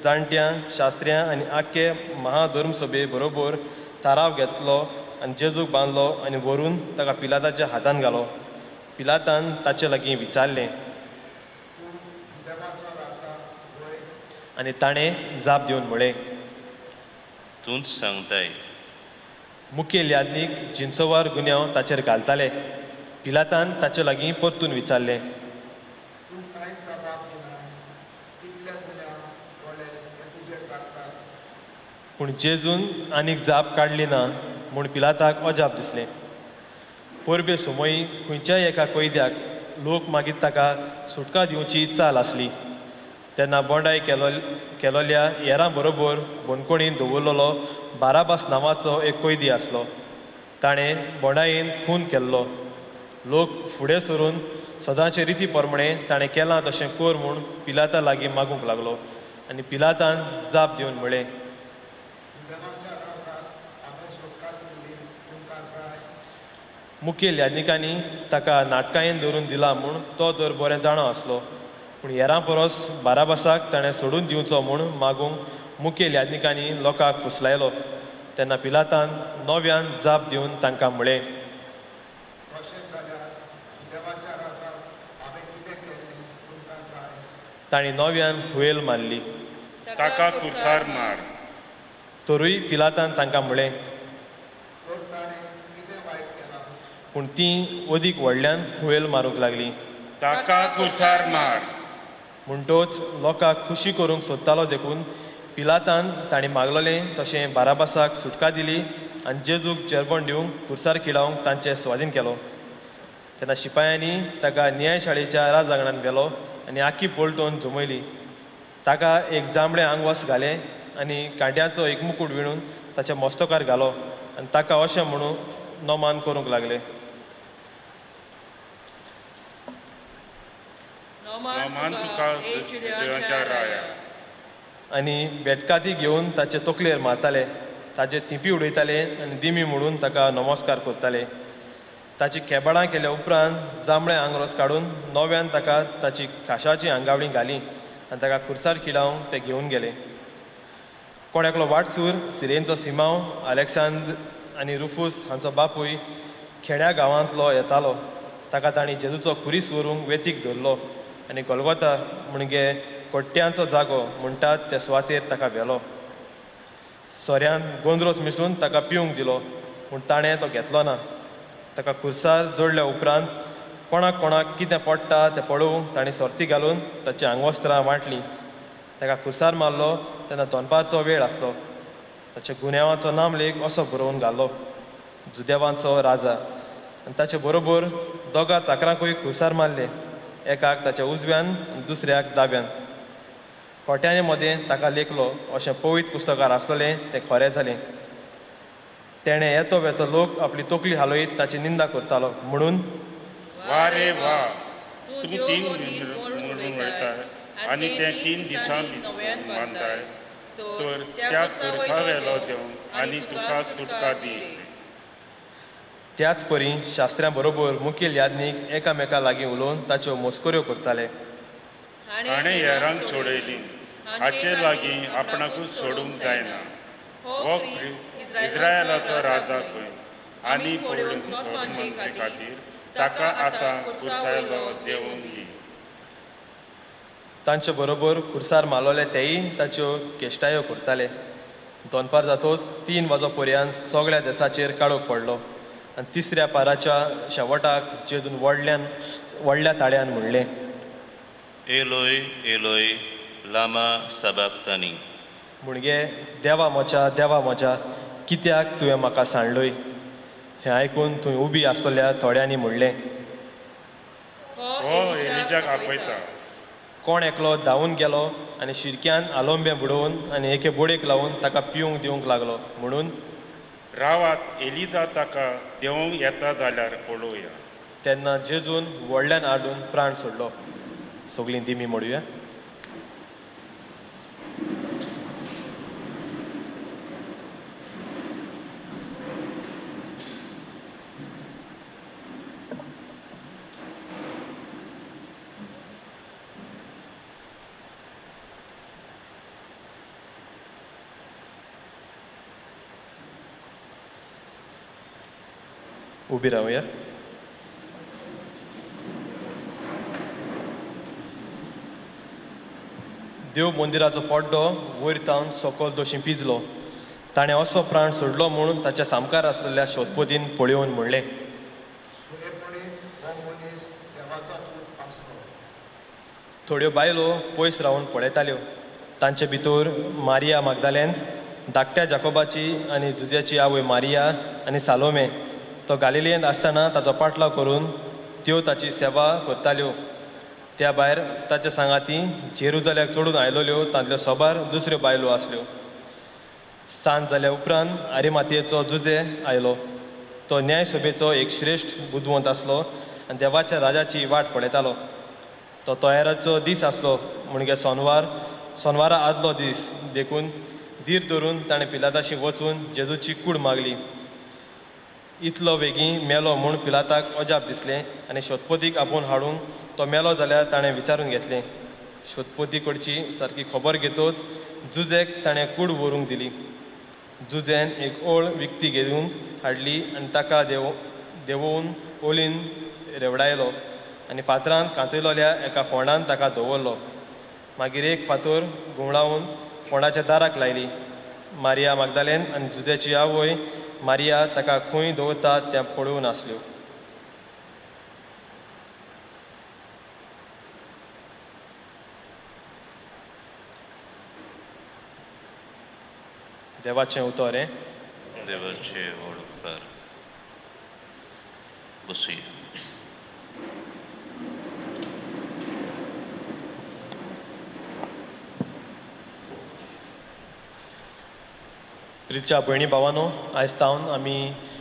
जाणट्यां, शास्त्र्यां आनी आख्खे महाधर्मसभे बरोबर थाराव घेतलो आनी जेजूक बांदलो आनी व्हरून ताका पिलाताच्या हातान घालो. पिलातान ताचे लागीं विचारलें आनी ताणें जाप दिवन म्हळें, तूंच सांगताय. मुखेल याज्ञीक जिन्सोवार गुन्यांव ताचेर घालताले. पिलातान ताचे लागीं परतून विचारलें, पूण जेजून आनीक जाप काडली ना म्हूण पिलाताक अजाप दिसलें. परबे सुमयी खंयच्याय एका कैद्याक लोक मागीर ताका सुटका दिवची चाल आसली. तेन्ना बोंडाय केलोल्या येरां बरोबर बंदखणींत दवरलेलो बाराबास नांवाचो एक कैदी आसलो. ताणें बोंडायेन खून केल्लो. लोक फुडें सरून सदांचे रिती प्रमाणें ताणें केलां तशें कर म्हूण पिलाता लागीं मागूंक लागलो. आनी पिलातान जाप दिवन म्हळें, मुखेल याज्ञिकांनी ताका नाटकायेन धरून दिला म्हूण तो तर बरें जाणो आसलो. पूण हेरां परस बाराबासाक ताणें सोडून दिवचो म्हूण मागूंक मुखेल याज्ञिकांनी लोकांक फुसलायलो. तेन्ना पिलातान नव्यान जाप दिवन तांकां म्हळें, तांणी नव्यान हुयेल मारली, ताका कुर्सार मार. तरूय पिलातान तांकां म्हळें, पूण तीं अदीक व्हडल्यान हुयेल मारूंक लागली, ताका कुर्सार मार. म्हणटोच लोकांक खुशी करूंक सोदतालो देखून पिलातान ताणें मागलेलें तशें बाराबासाक सुटका दिली आनी जेजूक जेरबण दिवंक कुर्सार किडावंक तांचे स्वाधीन केलो. तेन्ना शिपायांनी ताका न्यायशाळेच्या राजांगणान व्हेलो आनी आखी पलटून जमयली. ताका एक जांबळें आंगवस घालें आनी कांट्याचो एक मुकूट विणून ताच्या मस्तकार घालो आनी ताका अशें म्हणून नमान करूंक लागले, नमान तुका जुदेवाच्या राया. आनी बेटकाती घेवन ताचे तकलेर मारताले, ताचे थिंपी उडयताले आनी दिमी म्हणून ताका नमस्कार करताले. ताची खेबाडां केल्या उपरांत जांबळें आंगरोस काडून नव्यान ताका ताची खाशाची आंगावणी घाली आनी ताका कुर्सार किडावंक ते घेवन गेले. कोण एकलो वाटसूर सिरेनचो सिमांव अलेक्सांद्र आनी रुफूस हांचो बापूय खेड्या गांवांतलो येतालो. ताका तांणी जेजूचो खुरीस व्हरूंक वेतीक धरलो आनी गोलगोता म्हणजे कोट्ट्यांचो जागो म्हणटात ते सुवातेर ताका व्हेलो. सोऱ्यान गोंद्रोस मिसळून ताका पिवंक दिलो पूण ताणें तो घेतलो ना. ताका खुर्सार जोडल्या उपरांत कोणाक कोणाक कितें पडटा तें पळोवंक ताणें सोर्ती घालून ताचीं आंगवस्त्रां वांटलीं. ताका खुर्सार मारलो तेन्ना दनपारचो वेळ आसलो. ताच्या गुन्यांवाचो नामलेख असो बरोवन घालो, जुदेवांचो राजा. आनी ताचे बरोबर दोगा चाकरांकूय खुर्सार मारले, एकाक ताच्या उजव्यान आनी दुसऱ्याक दाव्यान. कोट्यांनी मदें ताका लेखलो अशें पवित्र पुस्तकार आसलेलें तें खरें जालें. तेणें येतो वेतो लोक आपली तकली हालयत ताची निंदा करतालो म्हणून, वा रे वा, तूं 3 म्हणून वयताय आनी ते 3 दिसां बांदताय तर त्या कुर्सावेलो देवन आनी तुका सुटका दी. त्याच परी शास्त्र्यां बरोबर मुखेल याज्ञीक एकामेका लागीं उलोवन ताच्यो मस्कऱ्यो करताले. हाणें हेरांक सोडयली, हाचे लागीं आपणाकूच सोडूंक जायना. हो ख्रिस्त इस्रायलाचो राजा खंय आनी पळोवन खातीर ताका आतां खुर्सावयलो देंवूंक दी. तांचे बरोबर खुर्सार मारलोले तेय ताच्यो केश्टायो करताले. दनपार जातोच 3 वाजो पर्यंत सगळ्या देसाचेर काळोख पडलो आनी तिसऱ्या पाराच्या शेवटाक जेजून व्हडल्यान व्हडल्या ताळ्यान म्हणलें, एलोय एलोय लामा सबाक्तानी, म्हणजे देवा म्हज्या देवा म्हज्या कित्याक तुवें म्हाका सांडलोय. हें आयकून थंय उबी आसलेल्या थोड्यांनी म्हणलें, हो एलिजाक आपयता. कोण एकलो धांवून गेलो आनी शिरक्यान आलोंबें बुडोवन आनी एके बोडयेक लावन ताका पिवंक दिवंक लागलो. म्हणून रावात, एलिजा ताका देंवोवंक येता जाल्यार पळोवया. तेन्ना जेजून व्हडल्यान आरडून प्राण सोडलो. सगळीं दिमी मोडुया. उबी रावया. देव मंदिराचो पड्डो वयर तावन सकयल दोशी पिजलो. ताणें असो प्राण सोडलो म्हूण ताच्या सामकार आसलेल्या शोधपोतीन पळोवन म्हणलें, थोड्यो बायलो पयस रावन पळयताल्यो. तांचे भितर मारिया मागदालेन, धाकट्या जाकोबाची आनी जुद्याची आवय मारिया आनी सालोमे. तो गालिलियेंत आसतना ताचो पाटलाव करून त्यो ताची सेवा करताल्यो. त्या भायर ताच्या सांगाती जेरुजाल्याक चडून आयलोल्यो तांतल्यो सोबार दुसऱ्यो बायलो आसल्यो. सांज जाल्या उपरांत आरिमातयेचो जुजे आयलो. तो न्यायसभेचो एक श्रेश्ठ बुदवंत आसलो आनी देवाच्या राजाची वाट पळयतालो. तो तयाराचो दीस आसलो, म्हणजे सोनवारा आदलो दीस. देखून धीर धरून ताणें पिलाताशी वचून जेजूची कूड मागली. इतलो वेगीं मेलो म्हूण पिलाताक अजाप दिसलें आनी शोधपोतीक आपोवन हाडूंक तो मेलो जाल्यार ताणें विचारून घेतलें. शोधपोती कडची सारकी खबर घेतोच जुजेक ताणें कूड व्हरूंक दिली. जुजेन एक ओळ विकती घेवन हाडली आनी ताका देंवोवन ओलीन रेवडायलो आनी फातरान कांतयलोल्या एका फोंडान ताका दवरलो. मागीर एक फातर घुंवडावन फोंडाच्या दाराक लायली. मारिया मागदालेन आनी जुजेची आवय मारिया ताका खंय दवरता तें पळोवन आसल्यो. देवाचें उतर हें. देवाचे व्हड उपकार. बसुया. प्रिच्या भयणी भावानो, आयज तावन आमी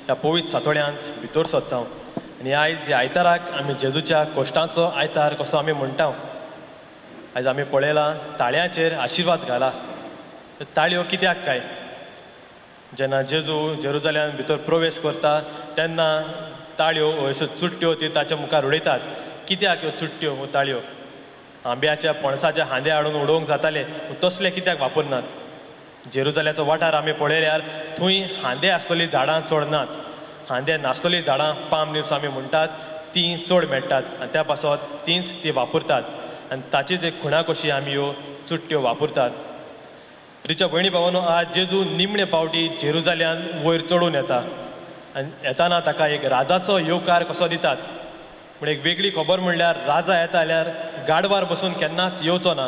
ह्या पवित्र सातोळ्यांत भितर सोदता आनी आयज ह्या आयताराक आमी जेजूच्या कोश्टांचो आयतार कसो आमी म्हणटा. आयज आमी पळयलां ताळ्याचेर आशिर्वाद घाला. ताळयो कित्याक काय? जेन्ना जेजू जेरुजाल्यान भितर प्रवेश करता तेन्ना ताळयो अश्यो चुट्ट्यो त्यो ताच्या मुखार उडयतात. कित्याक ह्यो चुट्ट्यो हो ताळयो? आंब्याच्या पणसाच्या हांदे हाडून उडोवंक जाताले, तसले कित्याक वापरनात? जेरुजाल्याचो वाठार आमी पळयल्यार थंय हांदे आसतली झाडां चड नात. हांदे नासतली झाडां पाम लिव्स आमी म्हणटात तीं चड मेळटात आनी त्या पासत तींच ती वापरतात आनी ताचीच एक खुणा कशी आमी ह्यो चुट्ट्यो वापरतात. प्रिच्या भयणी भावानो, आज जेजू निमणे पावटी जेरुजाल्यान वयर चडून येता आनी येताना ताका एक राजाचो येवकार कसो दितात. पूण एक वेगळी खबर म्हणल्यार राजा येता जाल्यार गाडवार बसून केन्नाच येवचो ना.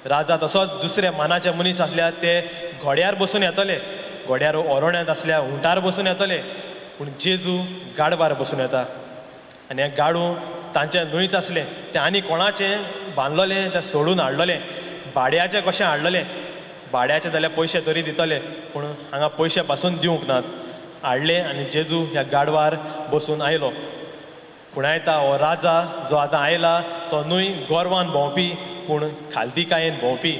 राजा तसोच दुसऱ्या मानाचे मनीस आसल्यार ते घोड्यार बसून येतले, घोड्यार ओरोण्यांत आसल्यार उंटार बसून येतले, पूण जेजू गाडवार बसून येता. आनी हें गाडू तांचें न्हूच आसलें, तें आनी कोणाचें बांदलोलें तें सोडून हाडलोलें, भाड्याचें कशें हाडलोलें. भाड्याचे जाल्यार पयशे तरी दितले, पूण हांगा पयशे पासून दिवंक नात. हाडले आनी जेजू ह्या गाडवार बसून आयलो. खुणायता हो राजा जो आतां आयला तो न्हय गोरवान भोंवपी, पूण खालतीकायेन भोंवपी.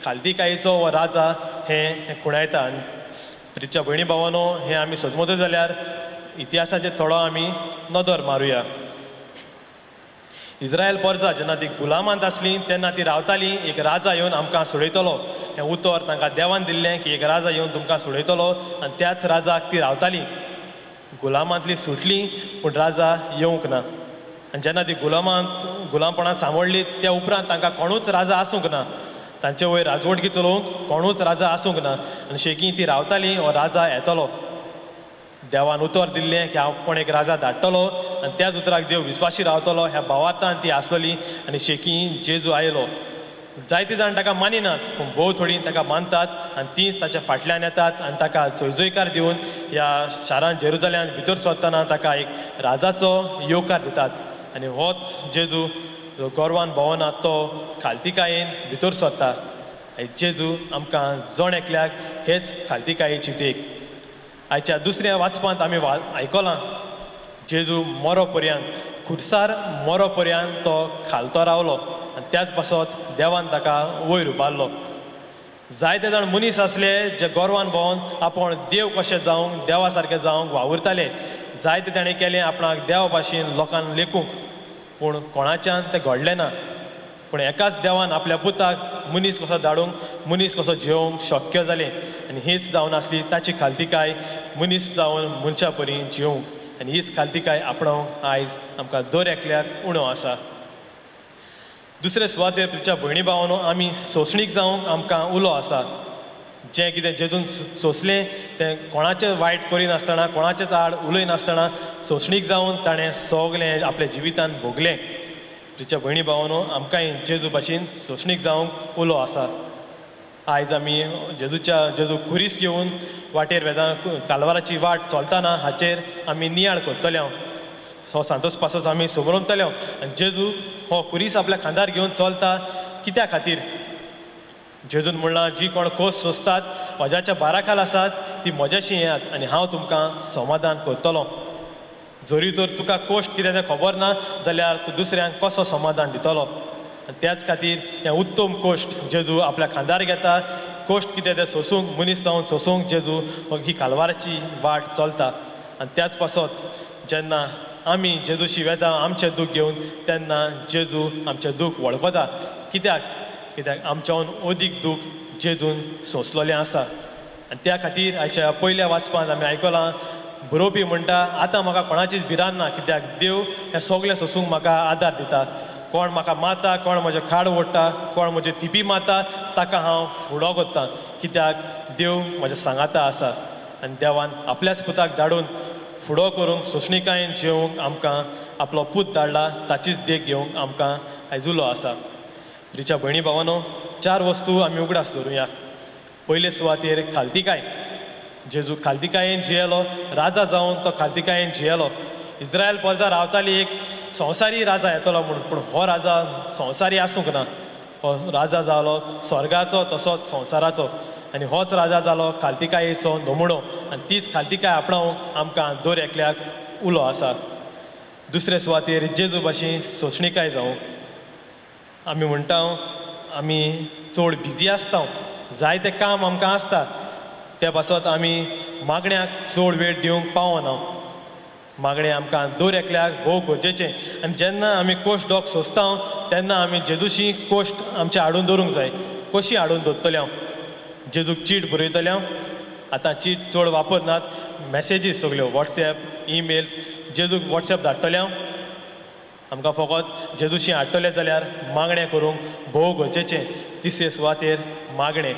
खालतीकायेचो हो राजा हें खुणायता. आनी प्रिच्या भयणी भावानो, हें आमी सोदमतो जाल्यार इतिहासाचेर थोडो आमी नदर मारुया. इस्रायल परजा जेन्ना ती गुलामांत आसली तेन्ना ती रावताली एक राजा येवन आमकां सोडयतलो. हें उतर तांकां देवान दिल्लें की एक राजा येवन तुमकां सोडयतलो आनी त्याच राजाक ती रावताली. गुलामांतली सुटली पूण राजा येवंक ना. आनी जेन्ना ती गुलामपणांत सांबळ्ळी त्या उपरांत तांकां कोणूच राजा आसूंक ना, तांचे वयर राजवटकी चलोवंक कोणूच राजा आसूंक ना. आनी शेकी ती रावताली हो राजा येतलो. देवान उतर दिल्लें की हांव कोण एक राजा धाडटलो आनी त्याच उतराक देव विस्वाशी रावतलो ह्या भावार्थान ती आसलोली. आनी शेकी जेजू आयलो. जायते जाण ताका मानिनात पूण भोव थोडीं ताका मानतात आनी तींच ताच्या फाटल्यान येतात आनी ताका जयजयकार दिवन ह्या शारांत जेरुजाल्यांत भितर सरतना ताका एक राजाचो येवकार दितात. आनी होच जेजू जो गोरवान भोंवना तो खालतिकायेन भितर सरता. आनी जेजू आमकां जण एकल्याक हेच खालतिकायेची देख. आयच्या दुसऱ्या वाचपांत आमी आयकलां जेजू मरो पर्यंत, खुर्सार मरो पर्यंत तो खालतो रावलो आनी त्याच पासत देवान ताका वयर उबारलो. जायते जाण मनीस आसले जे गोरवान भोंवन आपूण देव कशें जावंक, देवा सारकें जावंक वावुरताले. जायते ताणें केलें आपणाक देवा भाशेन लोकांक लेखूंक, पूण कोणाच्यान तें घडलें ना. पूण एकाच देवान आपल्या पुताक मनीस कसो धाडूंक, मनीस कसो जियोवंक शक्य जालें. आनी हीच जावन आसली ताची खालतिकाय, मनीस जावन मनशा परी जियोवंक. आनी हीच खालतिकाय आपणावंक आयज आमकां दर एकल्याक उणो आसा. दुसरे सुवातेर तुमच्या भयणी भावानो आमी सोंसणीक जावंक आमकां उलो आसा. जें कितें जेजून सोंसलें तें कोणाचें वायट करिनासतना, कोणाचेच आड उलयनासतना सोंसणीक जावन ताणें सगलें आपल्या जिवितान भोगलें. तुमच्या भयणी भावानो आमकांय जेजू भाशेन सोंसणीक जावंक उलो आसा. आयज आमी जेजू खुरीस घेवन वाटेर वेता, कालवाराची वाट चलतना हाचेर आमी नियाळ करतले. हो सांतोस पासोस आमी समरमतले. आनी जेजू हो खुरीस आपल्या खांदार घेवन चलता कित्या खातीर? जेजून म्हणलां, जी कोण खोस सोंसतात, म्हज्याच्या बाराखाल आसात ती म्हज्याशी येयात आनी हांव तुमकां समाधान करतलो. जरी तर तुका कोश्ट कितें तें खबर ना जाल्यार तूं दुसऱ्यांक कसो समाधान दितलो? आनी त्याच खातीर हें उत्तम कोश्ट जेजू आपल्या खांदार घेता. कोश्ट कितें तें सोंसूंक, मनीस जावन सोंसूंक जेजू ही कालवाराची वाट चलता. आनी त्याच पासत जेन्ना आमी जेजूशी वेता आमचें दूख घेवन, तेन्ना जेजू आमचें दूख वळखता. कित्याक? कित्याक आमच्याहून अदीक दूख जेजून सोंसलेलें आसा. आनी त्या खातीर आयच्या पयल्या वाचपांत आमी आयकलां, बरोवपी म्हणटा, आतां म्हाका कोणाचीच भिरांत ना, कित्याक देव हें सगळें सोंसूंक म्हाका आदार दिता. कोण म्हाका मारता, कोण म्हजें खाड ओडटा, कोण म्हजें थिपी मारता, ताका हांव फुडो करता, कित्याक देव म्हज्या सांगाता आसा. आनी देवान आपल्याच पुताक धाडून फुडो करूंक, सोंसणिकायेन जियोवंक आमकां आपलो पूत धाडला. ताचीच देख घेवंक आमकां आयज उलो आसा. रिच्या भयणी भावानो, चार वस्तू आमी उगडास दवरुया. पयले सुवातेर खालतिकाय. जेजू खालतिकायेन जियेलो, राजा जावन तो खालतिकायेन जियेलो. इस्रायल परजा रावताली एक संवसारी राजा येतलो म्हूण, पूण हो राजा संवसारी आसूंक ना. हो राजा जालो स्वर्गाचो तसोच संवसाराचो. आनी होच राजा जालो खालतिकायेचो नमुणो. आनी तीच खालतिकाय आपणावंक आमकां दर एकल्याक उलो आसा. दुसरे सुवातेर जेजू भाशेन सोंसणिकाय जावं. आमी म्हणटा आमी चड बिजी आसता, जायते काम आमकां आसता, त्या पासत आमी मागण्याक चड वेळ दिवंक पावना. मागणें आमकां दर एकल्याक भोव गरजेचें. आनी जेन्ना आमी कोश्ट डोक सोंसता तेन्ना आमी जेजूशी कोश्ट आमचें हाडून दवरूंक जाय. कशी हाडून दवरतले हांव? जेजूक चीट बरयतले हांव? आतां चीट चड वापरनात, मॅसेजीस सगल्यो, वॉट्सएप, ईमेल्स. जेजूक वॉट्सएप धाडटले हांव? आमकां फकत जेजूशी हाडटले जाल्यार मागणें करूंक भोव गरजेचें. तिसरे सुवातेर मागणें.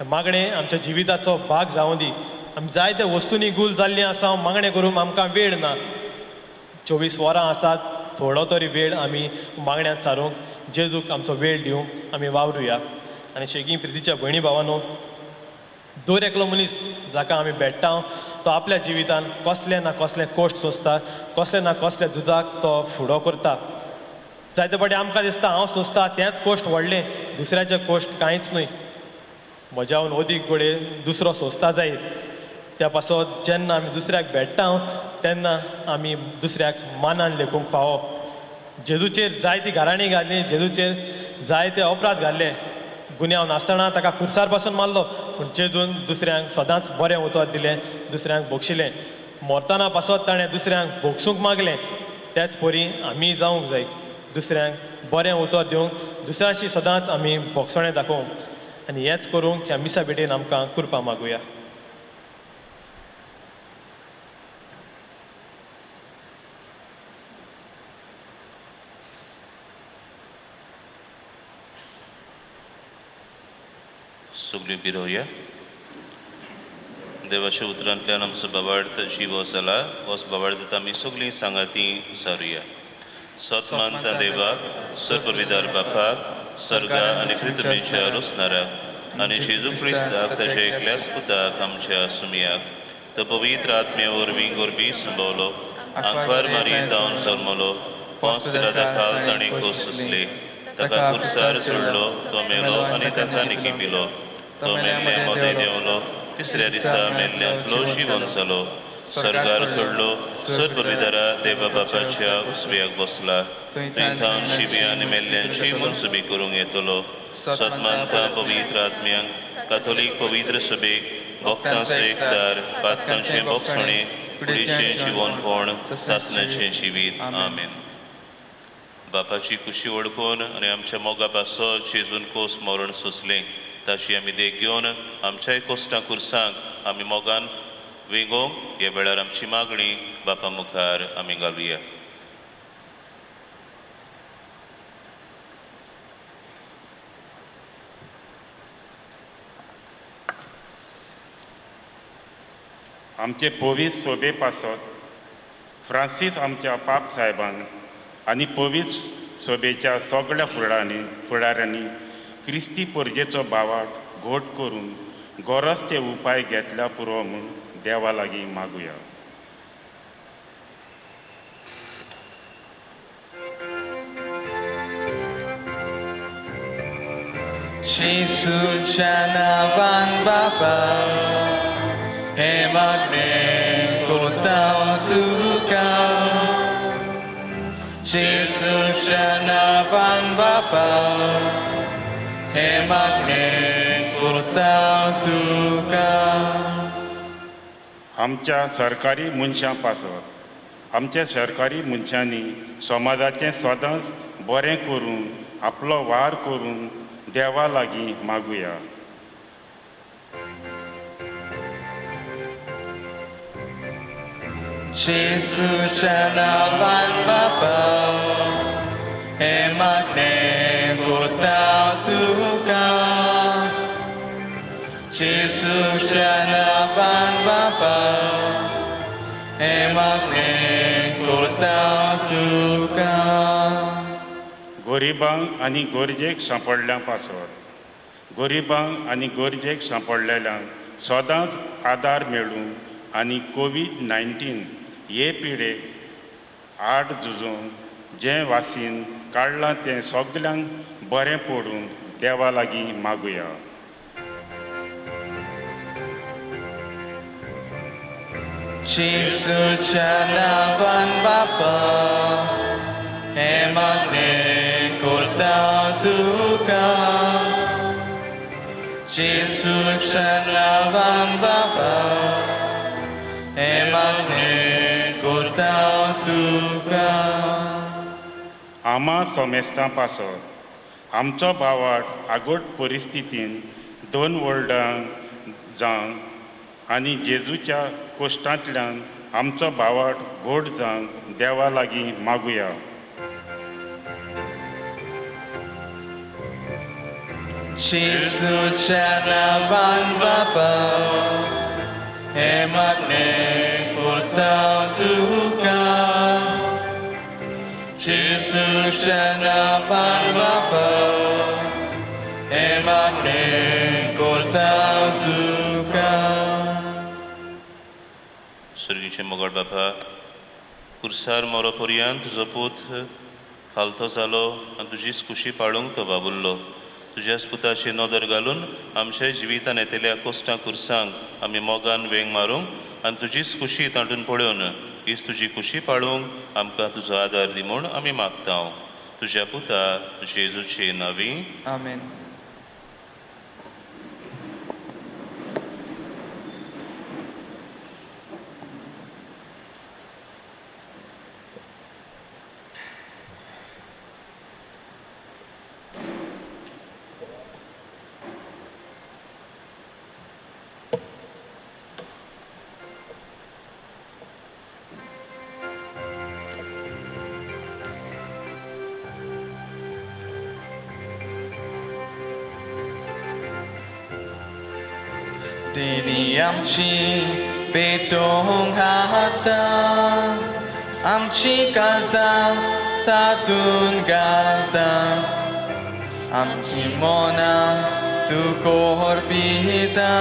मागणें आमच्या जिविताचो भाग जावं दी. आमी जायते वस्तूंनी गुल जाल्लीं आसा, मागणें करूंक आमकां वेळ ना. 24 वरां आसात, थोडो तरी वेळ आमी मागण्यांत सारूंक, जेजूक आमचो वेळ दिवंक आमी वावरुया. आनी शेगी प्रितीच्या भयणी भावानो, दर एकलो मनीस जाका आमी भेट्टा तो आपल्या जिवितान कसलें ना कसलें कोश्ट सोंसता, कसलें ना कसल्या झुजाक तो फुडो करता. जायते फावटी आमकां दिसता हांव सोंसता तेंच कोश्ट व्हडलें, दुसऱ्याचें कोश्ट कांयच न्हय. म्हज्याहून अदीक घडये दुसरो सोंसता जायत. त्या पासत जेन्ना आमी दुसऱ्याक भेट्टा तेन्ना आमी दुसऱ्याक मानान लेखूंक फावो. जेजूचेर जायती घराणीं घाली, जेजूचेर जायते अपराध घाल्ले, गुन्यांव नासतना ताका खुर्सार पासून मारलो, पूण जेजून दुसऱ्यांक सदांच बरें उतर दिलें, दुसऱ्यांक बक्षिलें. मरतना पासत ताणें दुसऱ्यांक भोगसूंक मागलें. त्याच परी आमी जावंक जाय, दुसऱ्यांक बरें उतर दिवंक, दुसऱ्यांशी सदांच आमी भोगसणें दाखोवंक. आनी हेंच करूंक ह्या मिसा भेटेन आमकां कृपा मागुया. सगळीं बिरोवया. देवाच्या उतरांतल्यान आमचो बाबार्थ जिवो जाला, होच बाबार्थ आमी सगळीं सांगाती सारुया. सत मानता देवाक, सर्वविदार बापाक, सर्गा आनी पृथ्वीच्या रोसणाराक आनी जेजू क्रिस्ताक ताच्या एकल्याच पुताक आमच्या सुमयाक, तो पवित्र आत्म्या वरवीं गोरबी संभवलो, आंकवार मारी जावन जल्मलो, पोंस पिलाता खाल ताणें खोस सोंसली, ताका खुर्सार सोडलो, तो मेलो आनी ताका निकी पिलो, तो मेल्ले मदें देंवलो, तिसऱ्या दिसा मेल्ल्यांतलो जिवन जालो, सर्गार सोडलो, सर्वविदारा देवा बापाच्या उजव्याक बसला, थंय थावन शिबी आनी मेल्ल्यांची मनसुबी करूंक येतलो. सत मानता पवित्र आत्म्यांक, काथोलीक पवित्र सभेक, भक्तांचो एकदार, पातकांचें बोगसणें, कुडीचें जिवनपण, सासणाचें जिवीत. आमेन. बापाची कुशी वळखून आनी आमच्या मोगा पासो जेजून कोस मरण सोंसलें, ताची आमी देख घेवन आमच्याय कोश्टां खुर्सांक आमी मोगान वेंगोवंक ह्या वेळार आमची मागणी बापा मुखार आमी घालुया. आमचे पवित्र सोबे पासत फ्रांसीस आमच्या पाप साहेबान आनी पवित्र सोबेच्या सगळ्या फुडाऱ्यांनी क्रिस्ती परजेचो भावाक घोट करून गरज ते उपाय घेतल्या पुरो म्हूण देवा लागीं मागुया. जेजूच्या नांवान बाबा हे मागणें करता तुका, जेजूच्या नांवान बाबा हे मागणें करता तुका. आमच्या सरकारी मनशां पासत आमच्या सरकारी मनशांनी समाजाचें सदांच बरें करून आपलो वार करून देवा लागीं मागुया. जेजूच्या नांवान बाबा हे मागणें करता तुका, जेजूच्या नांवान बाबा हे मागणें करता तुका. गरिबांक आनी गरजेक सांपडल्या पासत गरिबांक आनी गरजेक सांपडलेल्यांक सदांच आदार मेळूं आनी कोवीड-19 हे पिडेक आड झुजून जें वासीन काडलां तें सगल्यांक बरें पडून देवा लागीं मागुया. जेजूच्या नांवान बाबा हे मागणें करता तुका, जेजूच्या नांवान बाबा हे मागणें करता तुका. आमा सोमेस्तां पासत आमचो भावाट आगोट परिस्थितीन दोन वर्डां जावन आनी जेजूच्या कोश्टांतल्यान आमचो भावाट घोट जावन देवा लागीं मागुया. जेजूच्या नांवान बाबा हे मागणें करता तुका, जेजूच्या नांवान बाबा हे मागणें करता तुका. सर्गीचे मोगाळ बापा, कुर्सार मरो पर्यंत तुजो पूत खालतो जालो आनी तुजीच कुशी पाळूंक तो बाबुल्लो. तुज्याच पुताची नदर घालून आमच्या जिवितान येतल्या कोश्टां खुर्सांक आमी मोगान वेंग मारूंक आनी तुजीच कुशी तांडून पळोवन हीच तुजी कुशी पाळूंक आमकां तुजो आदार दी म्हूण आमी मागता. तुज्या पुता जेजूचे नांवी आमेन. तेणी आमची पेटोवंक हाडटा, आमची काळजां तातूंत घालता, आमची मनां तूं कोरपिता,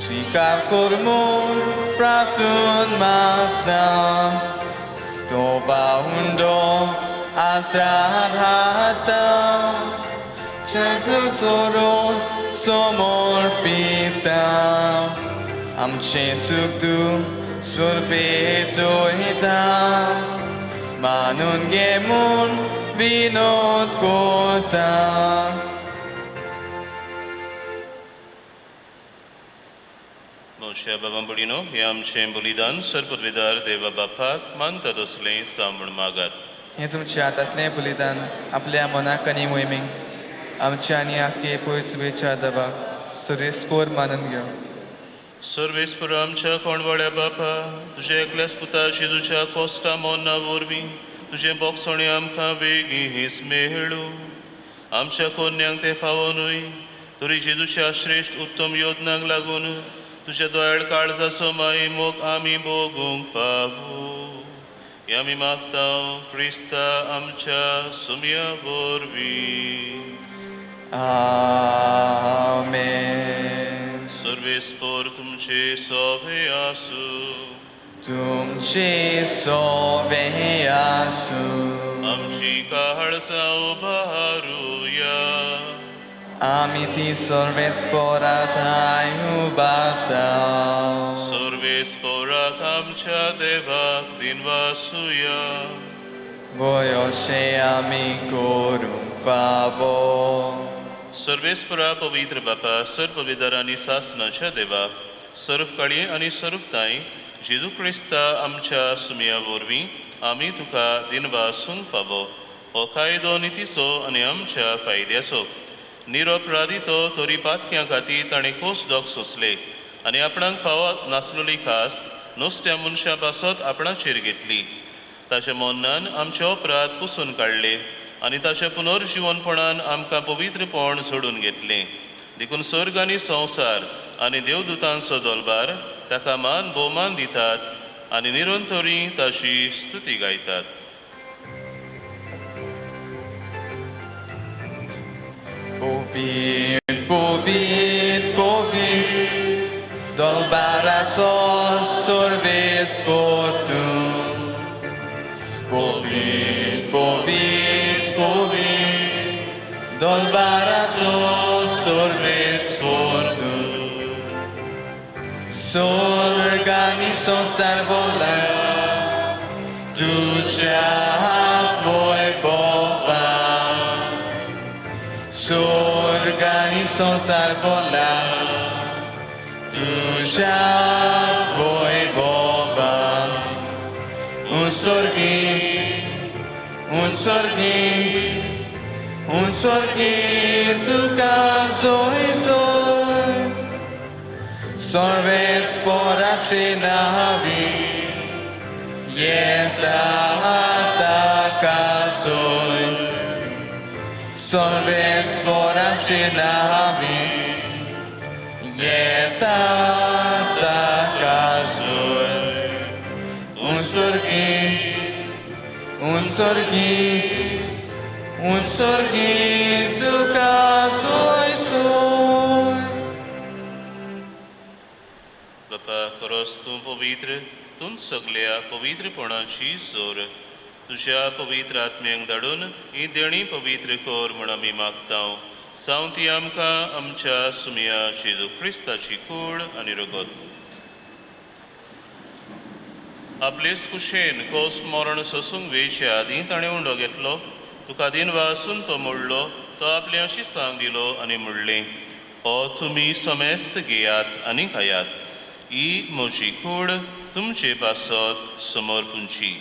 स्विकार कर म्हूण प्रार्थून मागता. तो बावुंडो आल्तार हाडटा, जेजूचो रोस समर्पिता, आमचें सूख दूख सोरपेटयता, मानून घे म्हूण विनोद करता. मोशा बाबा भयणीनो, हें आमचें बलिदान सर्वपदवीदार देवा बापाक मानता तसलें सांबण मागात. हें तुमच्या हातांतलें बलिदान आपल्या मनाक आनी मोहिमेक आमच्या आनी आख्खे पयस दबाक सुरेस्पोर मानून घेवं. सर्वेस्पर आमच्या कोणवाळ्या बापा, तुज्या एकल्याच पुता जेजूच्या कोश्टा मोन्ना वरवीं तुजें बोगसणें आमकां वेगींच मेळूं. आमच्या कोन्यांक तें फावो न्हय, तरी जेजूच्या श्रेश्ठ उत्तम योजनांक लागून तुज्या दोयाळ काळजाचो माई मोग आमी भोगूंक पावू. हें आमी मागता क्रिस्ता आमच्या सुमया वरवीं. आमेन. सर्वेस्पर तुमचे सोवे आसूं. तुमचे सोवे आसूं. आमची काळजां उबारुया. आमी ती सर्वेस्परा ठांय उबारता. सर्वेस्पराक आमच्या देवाक दिनवासुया. वय अशें आमी करूंक फावो. सर्वेस्परा पवित्र बापा, सर्वविदार आनी सासनाच्या देवा, सर्व काळी आनी सर्वताय जेजू क्रिस्ता आमच्या सुमया वरवीं आमी तुका दिनवासूंक फावो. हो कायदो नितीचो आनी आमच्या फायद्याचो. निरपराधी तो तरी पातक्यां खातीर ताणें खोस दोग सोंसले आनी आपणाक फावो नासलेली खास नुस्त्या मनशां पासत आपणाचेर घेतली. ताच्या मरणान आमचे अपराध पुसून काडले आनी ताच्या पुनर्जिवनपणान आमकां पवित्रपण जोडून घेतलें. देखून सर्ग आनी संवसार आनी देवदूतांचो दलबार ताका मान भोवमान दितात आनी निरंतरी ताची स्तुती गायतात. पवित्र पवित्र पवित्र दलबाराचो सर्वेस्पर तूं. पवित्र पवित्र पवित्र दलबाराचो सर्वेस्पर तूं. स्वर्ग आनी संवसार भरला तुज्याच वैभवान. स्वर्ग आनी संवसार भरला तुज्याच वैभवान. उंसर्गी उंसर्गी उंसर्गी तुका जोय जोय, सर्वेस्पराचे नांवी येता ताका सोय. सर्वेस्पराचे नांवी येता ताका सोय. उंसर्गी उंसर्गी उंसर्गी तुका सोय सोय. बापा, खरोच तूं पवित्र, तूं सगल्या पवित्रपणाची जोर. तुज्या पवित्र आत्म्यांक धाडून ही देणी पवित्र कर म्हूण आमी मागता. सावती आमकां आमच्या सुमया जेजू क्रिस्ताची कूड आनी रगत. आपलेच कुशेन कोस मरण सोसूंक वेचे आदीं ताणें उंडो घेतलो, तुका दिनवासून तो मोडलो, तो आपले अशी सांग दिलो आनी म्हणलें, हो तुमी समेस्त घेयात आनी खायात, ही म्हजी कूड तुमचे पासत समर्पूंची.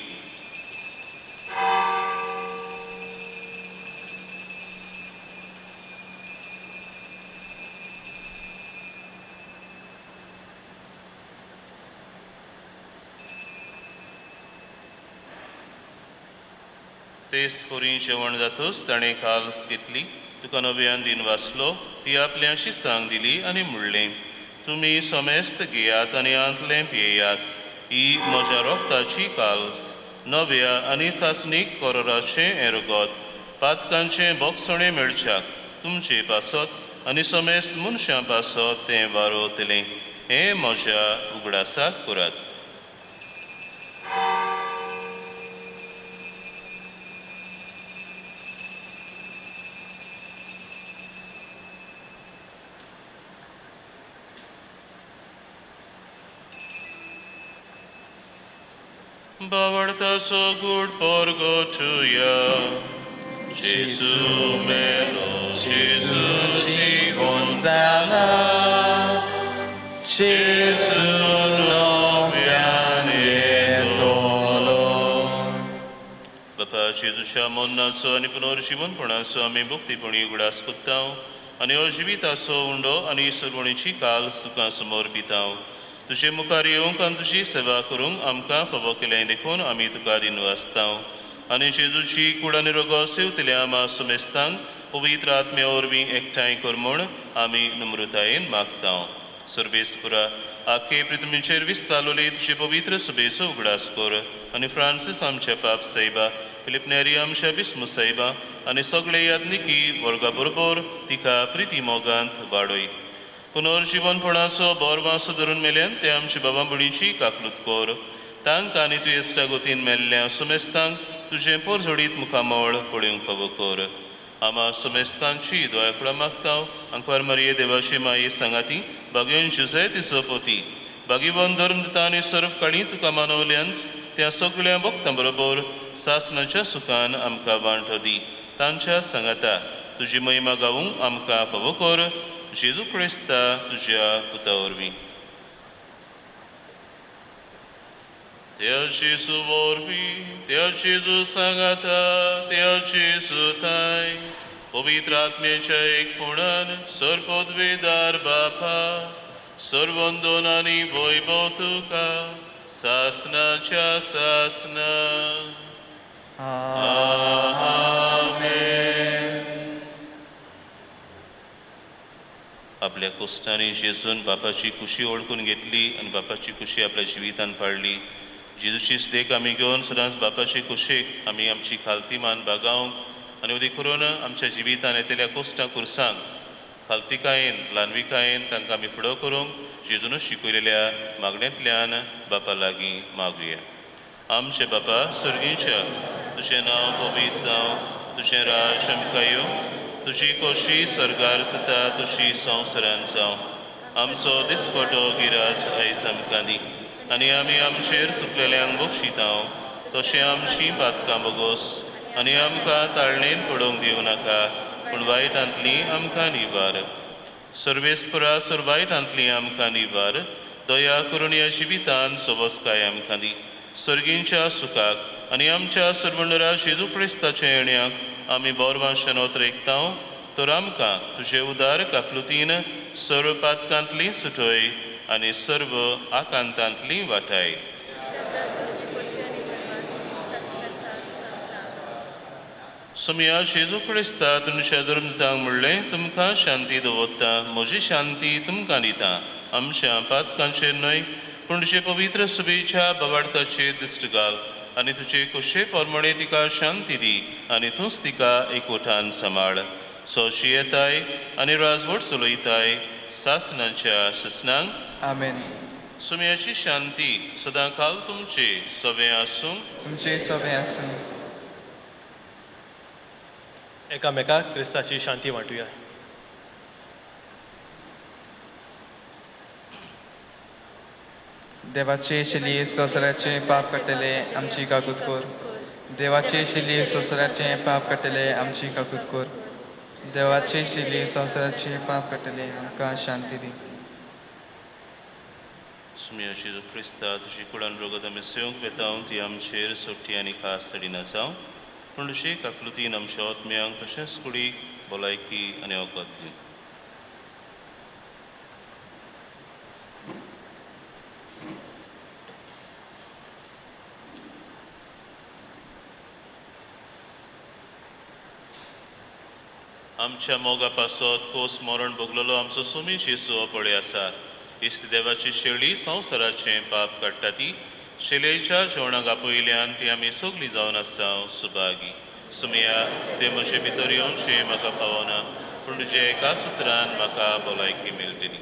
तेच परी जेवण जातूच ताणें काल्स घेतली, तुका नव्यान दिन वाचलो, ती आपल्याशी सांग दिली आनी म्हणलें, तुमी समेस्त घेयात आनी आंतलें पियेयात. ही म्हज्या रोगताची काल्स, नव्या आनी सासणीक करोराचें हें रगत, पातकांचें बोगसणें मेळच्याक तुमचे पासत आनी समेस्त मनशां पासत तें वारोवतलें. हें म्हज्या उगडासाक करात. बावडताचो गूढ परगटुया. जेजू मेलो, जेजू जिवन जाला, जेजू नव्यान येतलो. बापा, जेजूच्या मरणाचो आनी पुनर्जिवनपणाचो आमी भक्तीपणी उगडास कोत्ता आनी हो जिविताचो उंडो आनी सरवणीची काल तुका समोर पिता. तुजे मुखार येवंक आनी तुजी सेवा करूंक आमकां फावो केलें देखून आमी तुका दिनवासता. आनी जेजूची कूड आनी रगत सेवतल्या आमा समेस्तांक पवित्र आत्म्या वरवीं एकठांय कर म्हूण आमी नम्रतायेन मागता. सर्वेस्पुरा, आखे पृथ्वीचेर विस्तारलोली तुजे पवित्र सुबेचो उगडास कर आनी फ्रांसीस आमच्या पाप सायबा, फिलीप नेरी आमच्या बिस्मू सायबा आनी सगळे याज्ञिकी वर्गा बरोबर तिका प्रिती मोगांत वाडय. पुनर्जिवनपणाचो बोर वांसो धरून मेल्यान ते आमच्या बाबा भयणीची काकलूत कर. तांकां आनी तुवें इश्टागतीन मेल्ल्या सुमेस्तांक तुजें पोरजोडीत मुखामळ पळोवंक फावो कर. आमा सुमेस्तांची दोयाकुळां मागता. आंकवार मारये देवाची माये सांगाती बागेवन जुझे तिचो पोती बागीवन धर्म दिता आनी सर्व काळी तुका मानवल्यांत त्या सगळ्या भक्तां बरोबर सासणाच्या सुखान आमकां वांटो दी. तांच्या सांगाता तुजी महिमा गावूंक आमकां फावो कर. जेजू क्रिस्ता तुज्या पुता वरवीं. त्या जेजू वरवीं, त्या जेजू सांगाता, त्या जेजू थांय पवित्र आत्म्याच्या एकपणान सर्वपदवेदार बापा, सर्वंदन आनी वैभव तुका सासनाच्या सासना. आमेन. आपल्या कोश्टांनी जेजून बापाची खुशी ओळखून घेतली आनी बापाची खुशी आपल्या जिवितान पाडली. जेजूचीच देख आमी घेवन सदांच बापाचे खुशेक आमी आमची खालती मान बागावंक आनी उदीक करून आमच्या जिवितान येतल्या कोश्टां कुर्सांक खालतिकायेन ल्हानविकायेन तांकां आमी फुडो करूंक जेजूनच शिकयलेल्या मागण्यांतल्यान बापा लागीं मागुया. आमचे बापा सर्गीच्या, तुजें नांव पवित्र जावं, तुजें राज आमकां येवं, तुजी खोशी सर्गार जाता तशी संवसारान जावं. आमचो दिसपटो गिरास आयज आमकां दी आनी आमी आमचेर सुकलेल्यांक बक्षिता तशें आमची पातकां बोगोस आनी आमकां ताळणेन पडोवंक दिवं नाका, पूण वायटांतली आमकां निवार. सर्वेस्परा सर वायटांतली आमकां निवार. दया करून ह्या जिवितान सोबसकाय आमकां दी. सर्गींच्या सुखाक आनी आमच्या सर्वणरा जेजू क्रिस्ताच्या येण्याक आमी बोरवांशान ओतरेकता तर आमकां तुजे उदार काकलुतीन सर्व पातकांतली सुटय आनी सर्व आकांतांतली वाटाय. सोमया जेजू क्रिस्ता तुमच्या धर्मतांक म्हणलें, तुमकां शांती दवरता, म्हजी शांती तुमकां दिता. आमच्या पातकांचेर न्हय पूण तुजे पवित्र सुबेच्या बवाडताचेर दिश्ट घाल आनी तुजे खोशे प्रमाणे तिका शांती दी आनी तूंच तिका एकवटान सांबाळ. सोशी येताय आनी राजवट चलयताय सासणाच्या ससनांक. आमेन. सुम्याची शांती सदां काल तुमचे सवे आसूं. तुमचे सवे आसूं. एकामेकाक क्रिस्ताची शांती वांटुया. देवाचे शिली संवसाराचे पाप काडटले आमची काकूत कर. देवाचे शिली संवसाराचे पाप काडटले आमची काकूत कर. देवाचे शिली संवसाराचे पाप काडटले आमकां शांती दी. सुम्या जेजू क्रिस्ता तुजी कुडान रगत आमी सेवंक वेता ती आमचेर सोटी आनी खास चडिना जावं, पूण तुजे काकलुतीन आमच्या आत्म्यांक तशेंच कुडीक भलायकी आनी वखद दी. आमच्या मोगा पासत कोस मरण भोगलेलो आमचो सुमी जेजू पळय आसा. इस्त देवाची शेळी संवसाराचें पाप काडटा ती शेळयेच्या जेवणाक आपयल्यान ती आमी सगळीं जावन आसा सुभागी. सुमया ते म्हजे भितर येवचें म्हाका पावना, पूण तुजे एका सुत्रान म्हाका भलायकी मेळटली.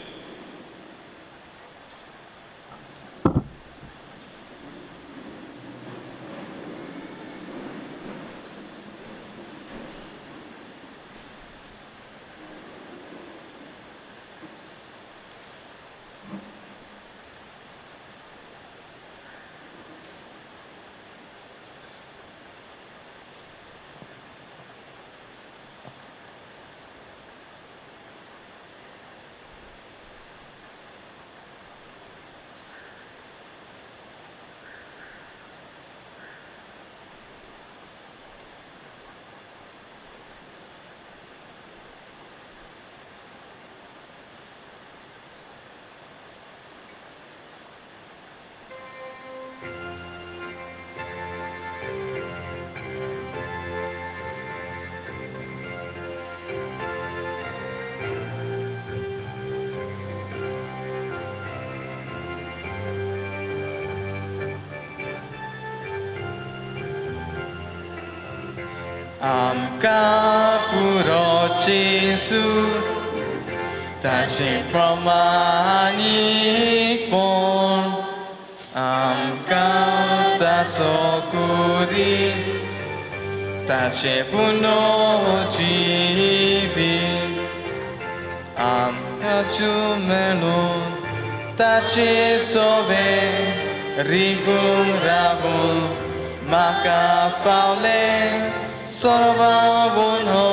आमकां पुरो जेजू ताचे प्रमाणीकपण, आमकां ताचो कुरीस ताचे पुनोजिवीत, आमकां मेळून ताचे सोबे रिगून रावून म्हाका पावलें सर्वांबून हो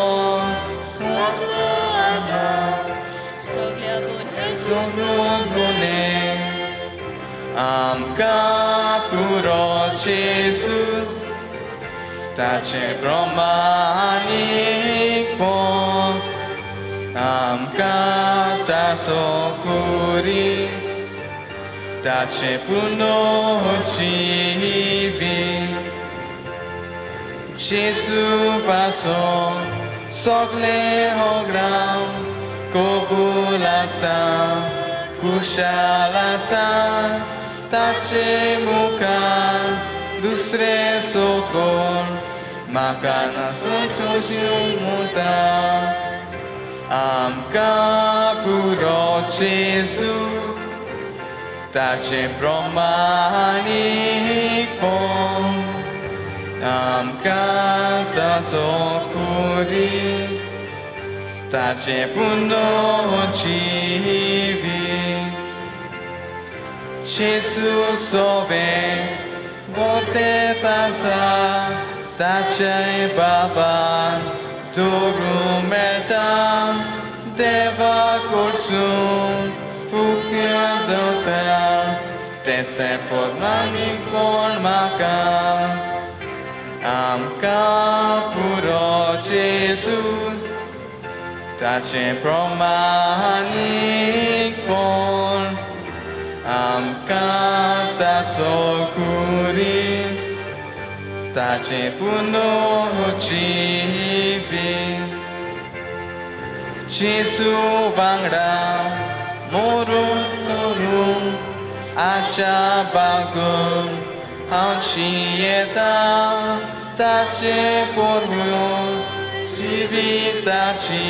गुने. आमकां पुरो जेजू ताचे प्रमाणीकपण, आमकां ताचो कुरीस ताचे पुनोजिवीत. जेजू पासो सगळें होगडाव कबूल आसा, खुशाल आसा ताचे मुखार दुसरें सोकोण म्हाका नासून तुजें म्हणटा. आमकां पुरो जेजू ताचें प्रमाणीकपण, आमकां ताचो कुरीस ताचें पुनोजिवीत. जेजू सोबें गोतेत आसा ताचे बाबा दवरूं मेळटा, देवा कडसून फुक्या दवरता तेसें प्रमाणीकपण म्हाका. आमकां पुरो जेजू ताचें प्रमाणीकपण, आमकां ताचो कुरीस ताचें पुनोजिवीत. जेजू वांगडा मोरून तरून आशा बागून हांव जियेता ताचे पोरवून जिविताची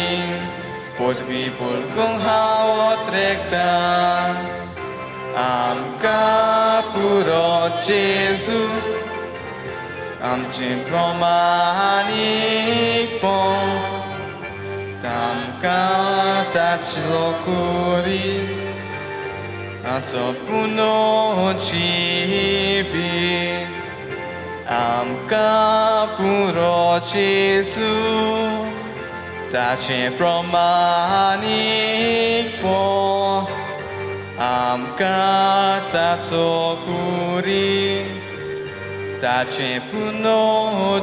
पदवी बळगूंक हांव ओतरेकता. आमकां पुरो जेजू आमचें प्रमाणीकपण, आमकां ताचो कुरीस ताचो पुनोजिवीत. आमकां पुरो जेजू ताचें प्रमाणीकपण, आमकां ताचो कुरीस ताचें पुनोजिवीत.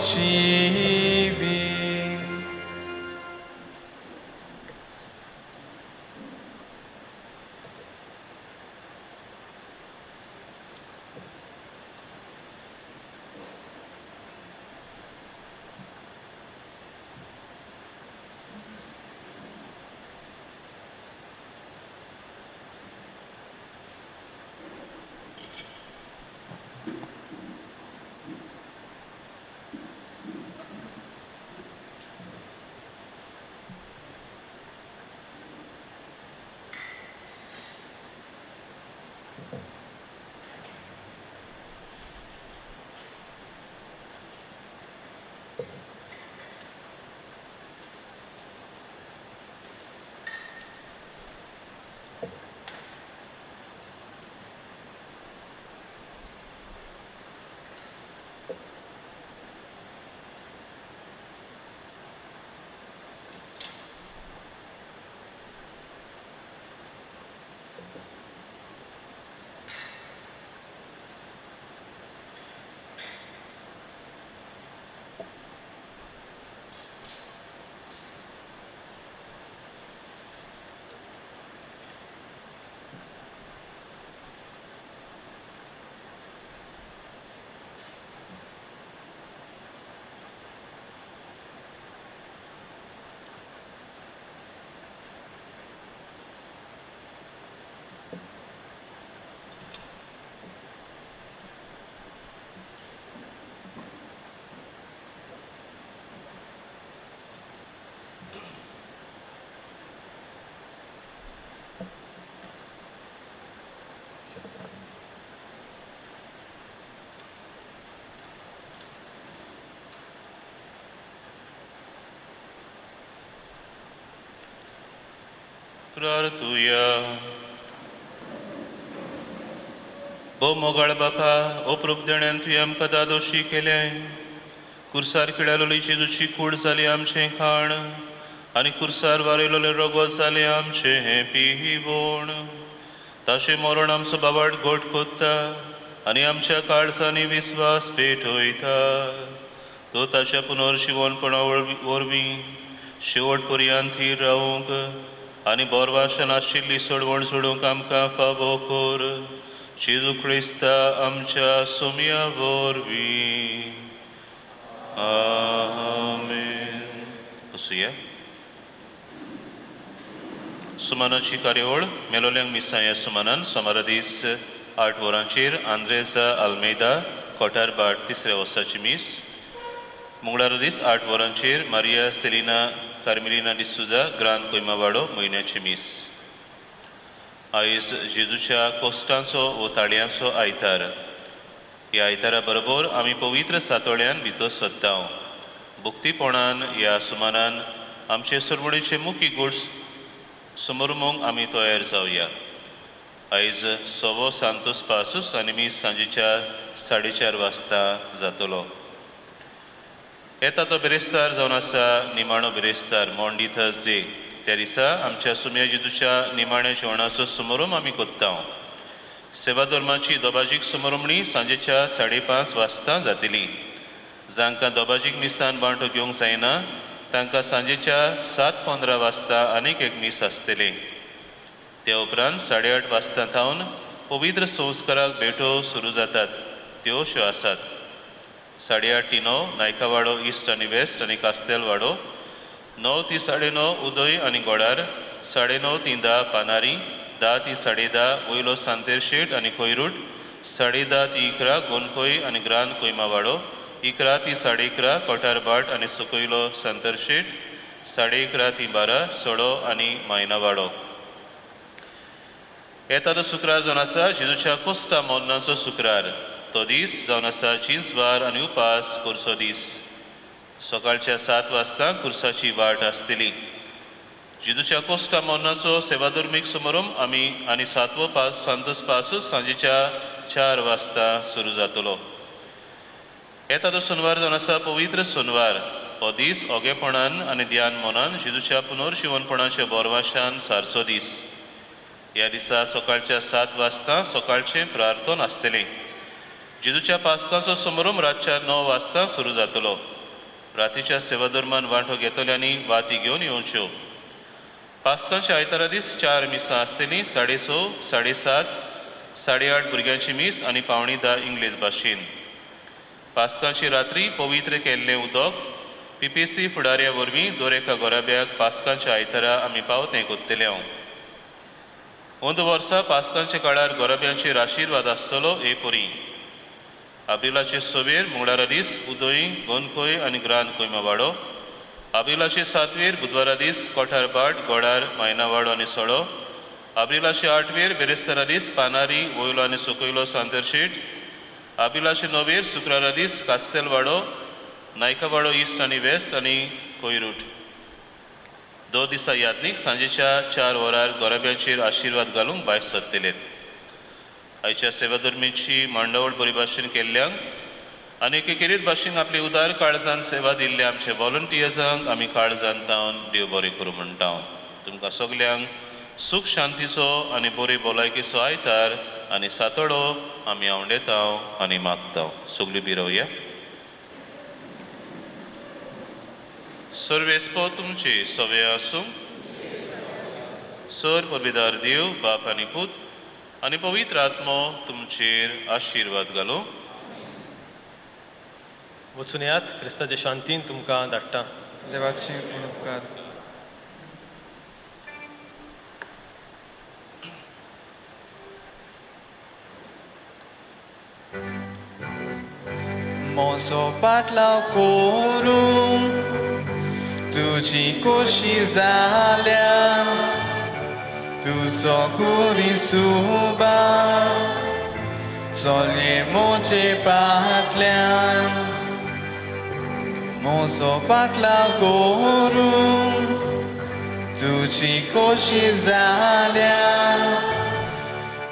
प्रार्थुया. भोव मोगाळ बापा, अप्रूप देण्यान तुवें आमकां दादोशी केलें. कुर्सार किडालोली जेजूची कूड जाली आमचें खाण आनी कुर्सार वारयलोलें रगत जालें आमचें हें पिवण. ताचें मरण आमचो बाबाट घट कोत्ता आनी आमच्या काळजांनी विस्वास पेटयता. तो ताच्या पुनर्जिवनपणा वरवीं शेवट पर्यंत थीर रावूंक आनी बोरवाशन आशिल्ली सोडवण सोडूंक आमकां फावो कर. जेजू क्रिस्ता आमच्या सोम्या वरवीं. आमेन. बसुया. सुमानाची कार्यावळ. मेलोल्यांक मिसां ह्या सुमानान सोमारा दीस 8 वरांचेर आंद्रेजा आल्मेदा कोठारबाट तिसऱ्या वर्साची मीस. मंगळारा दीस 8 वरांचेर मारिया सेलिना कार्मेलिना डिसुजा ग्रांद कोयमावाडो म्हयन्याची मीस. आयज जेजूच्या कोश्टांचो वो ताळयांचो आयतार. ह्या आयतारा बरोबर आमी पवित्र सातोळ्यान भितर सरता. भक्तीपणान ह्या सुमानान आमचे सरवणीचे मुखी गोड समोरमूंक आमी तयार जावया. आयज सवो सांतोस पासूस आनी मीस सांजेच्या 4:30 वाजता जातलो. येता तो बिरेस्तार जावन आसा निमाणो बिरेस्तार, मॉन्डी थर्सडे. त्या दिसा आमच्या सुम्या जेजूच्या निमाण्या जेवणाचो समारोप आमी कोत्ता. सेवा धर्माची दोबाजीक समारोपणी सांजेच्या 5:30 वाजता जातली. जांकां दोबाजीक मिसान वांटो घेवंक जायना तांकां सांजेच्या 7:15 वाजता आनीक एक मीस आसतलें. त्या उपरांत 8:30 वाजता थावन पवित्र संस्काराक भेटो सुरू जातात. त्यो अश्यो आसात: 8:30 ते 9 नायकावाडो इस्ट आनी वेस्ट आनी कास्तेलवाडो, 9 ते 9:30 उदय आनी गोडार, 9:30 ते 10 पानारी, 10 ते 10:30 वयलो सांतेरशेट आनी खैरूट, 10:30 ते 11 गोनखोय आनी ग्रांद कोयमावाडो, 11 ते 11:30 कोठारबाट आनी सुकयलो सांतरशेट, 11:30 ते 12 सडो आनी मायनावाडो. येता तो शुक्रार जावन आसा जेजूच्या कोस्ता मोन्नाचो शुक्रार. तो दीस जावन आसा चिंचवार आनी उपास करचो दीस. सकाळच्या 7 वाजता कुर्साची वाट आसतली. जेजूच्या कोस्ता मोन्नाचो सेवाधर्मीक समारोप आमी आनी सातवो पास सांतोस पासूस सांजेच्या 4 वाजता सुरू जातलो. येता तो सोनवार जावन आसा पवित्र सोनवार. हो दीस ओगेपणान आनी ध्यान मनान जेजूच्या पुनर्जिवनपणाच्या बोरवाशान सारचो दीस. ह्या दिसा सकाळच्या 7 वाजता सकाळचें प्रार्थन आसतलें. जेजूच्या पास्काचो समारोप रातच्या 9 वाजता सुरू जातलो. रातीच्या सेवाधर्मान वांटो घेतल्यांनी वाती घेवन येवच्यो. पास्कांच्या आयतारा दीस 4 मिसां आसतलीं: 6:30, 7:30, 8:30 भुरग्यांची मीस आनी 9:45 इंग्लीश भाशेन. पास्कांची रात्री पवित्र केल्लें उदक पीपीसी फुडाऱ्या वरवीं दर एका गोराब्याक पास्कांच्या आयतारा आमी पावतें कोत्तले. अंदू वर्सा पास्कांच्या काळार गोराब्यांचेर आशिर्वाद आसतलो हे परी: आब्रिलाचे 6वेर मंगळारा दीस उदय गोनखोय आनी ग्रांद कोयमावाडो, आब्रिलाचे 7वेर बुधवारा दीस कोठारबाट गोडार मायनावाडो आनी सडो, आब्रिलाचे 8वेर बिरेस्तारा दीस पानारी वयलो आनी सकयलो सांतरशेट, आब्रिलाचे 9वेर शुक्रारा दीस कास्तेलवाडो नायकावाडो इस्ट आनी वेस्ट आनी कोयरूट. 2 दिसा यात्नीक सांजेच्या 4 वरार गोराब्यांचेर आशिर्वाद घालूंक भायर सरतले. आयच्या सेवाधर्मीची मांडावळ बरी भाशेन केल्ल्यांक आनी एकेकेरीत भाशेन आपली उदार काळजान सेवा दिल्ल्या आमच्या व्हॉलंटियर्सांक आमी काळजान तावन देव बरें करूं म्हणटा. तुमकां सगल्यांक सूख शांतीचो आनी बरी भलायकेचो आयतार आनी सातोडो आमी आवडेता आनी मागता. सगळीं बिरोवया. सर्वेस्पो तुमचे सवे आसूं. सर पविदार देव बाप आनी पूत आनी पवित्र आत्मो तुमचेर आशिर्वाद घालूं. वचून येयात. क्रिस्ताचे शांतीन तुमकां धाडटा. देवाचे उपकार. म्हजो पाटलाव करूं तुजी खोशी जाल्या, तुजो कुरी सुबा चलये म्हजे फाटल्यान. म्हजो पाटलाव करूं तुजी खोशी जाल्या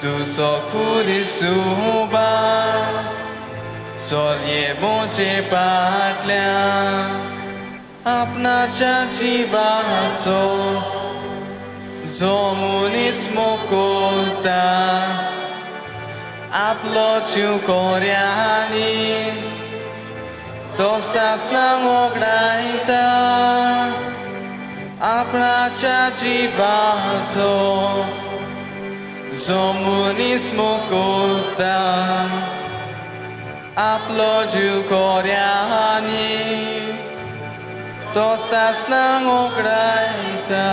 तुजो खुरी सुबा चलये म्हजे फाटल्यान आपणाच्या जिवाचो जो मनीस मोकोता आपलो जीव कोऱ्यांनी तो सासना मोगडायता आपणाच्या जिवाचो जो मनीस मोकोता आपलो जीव कोऱ्यांनी तो सासना मोगडायता.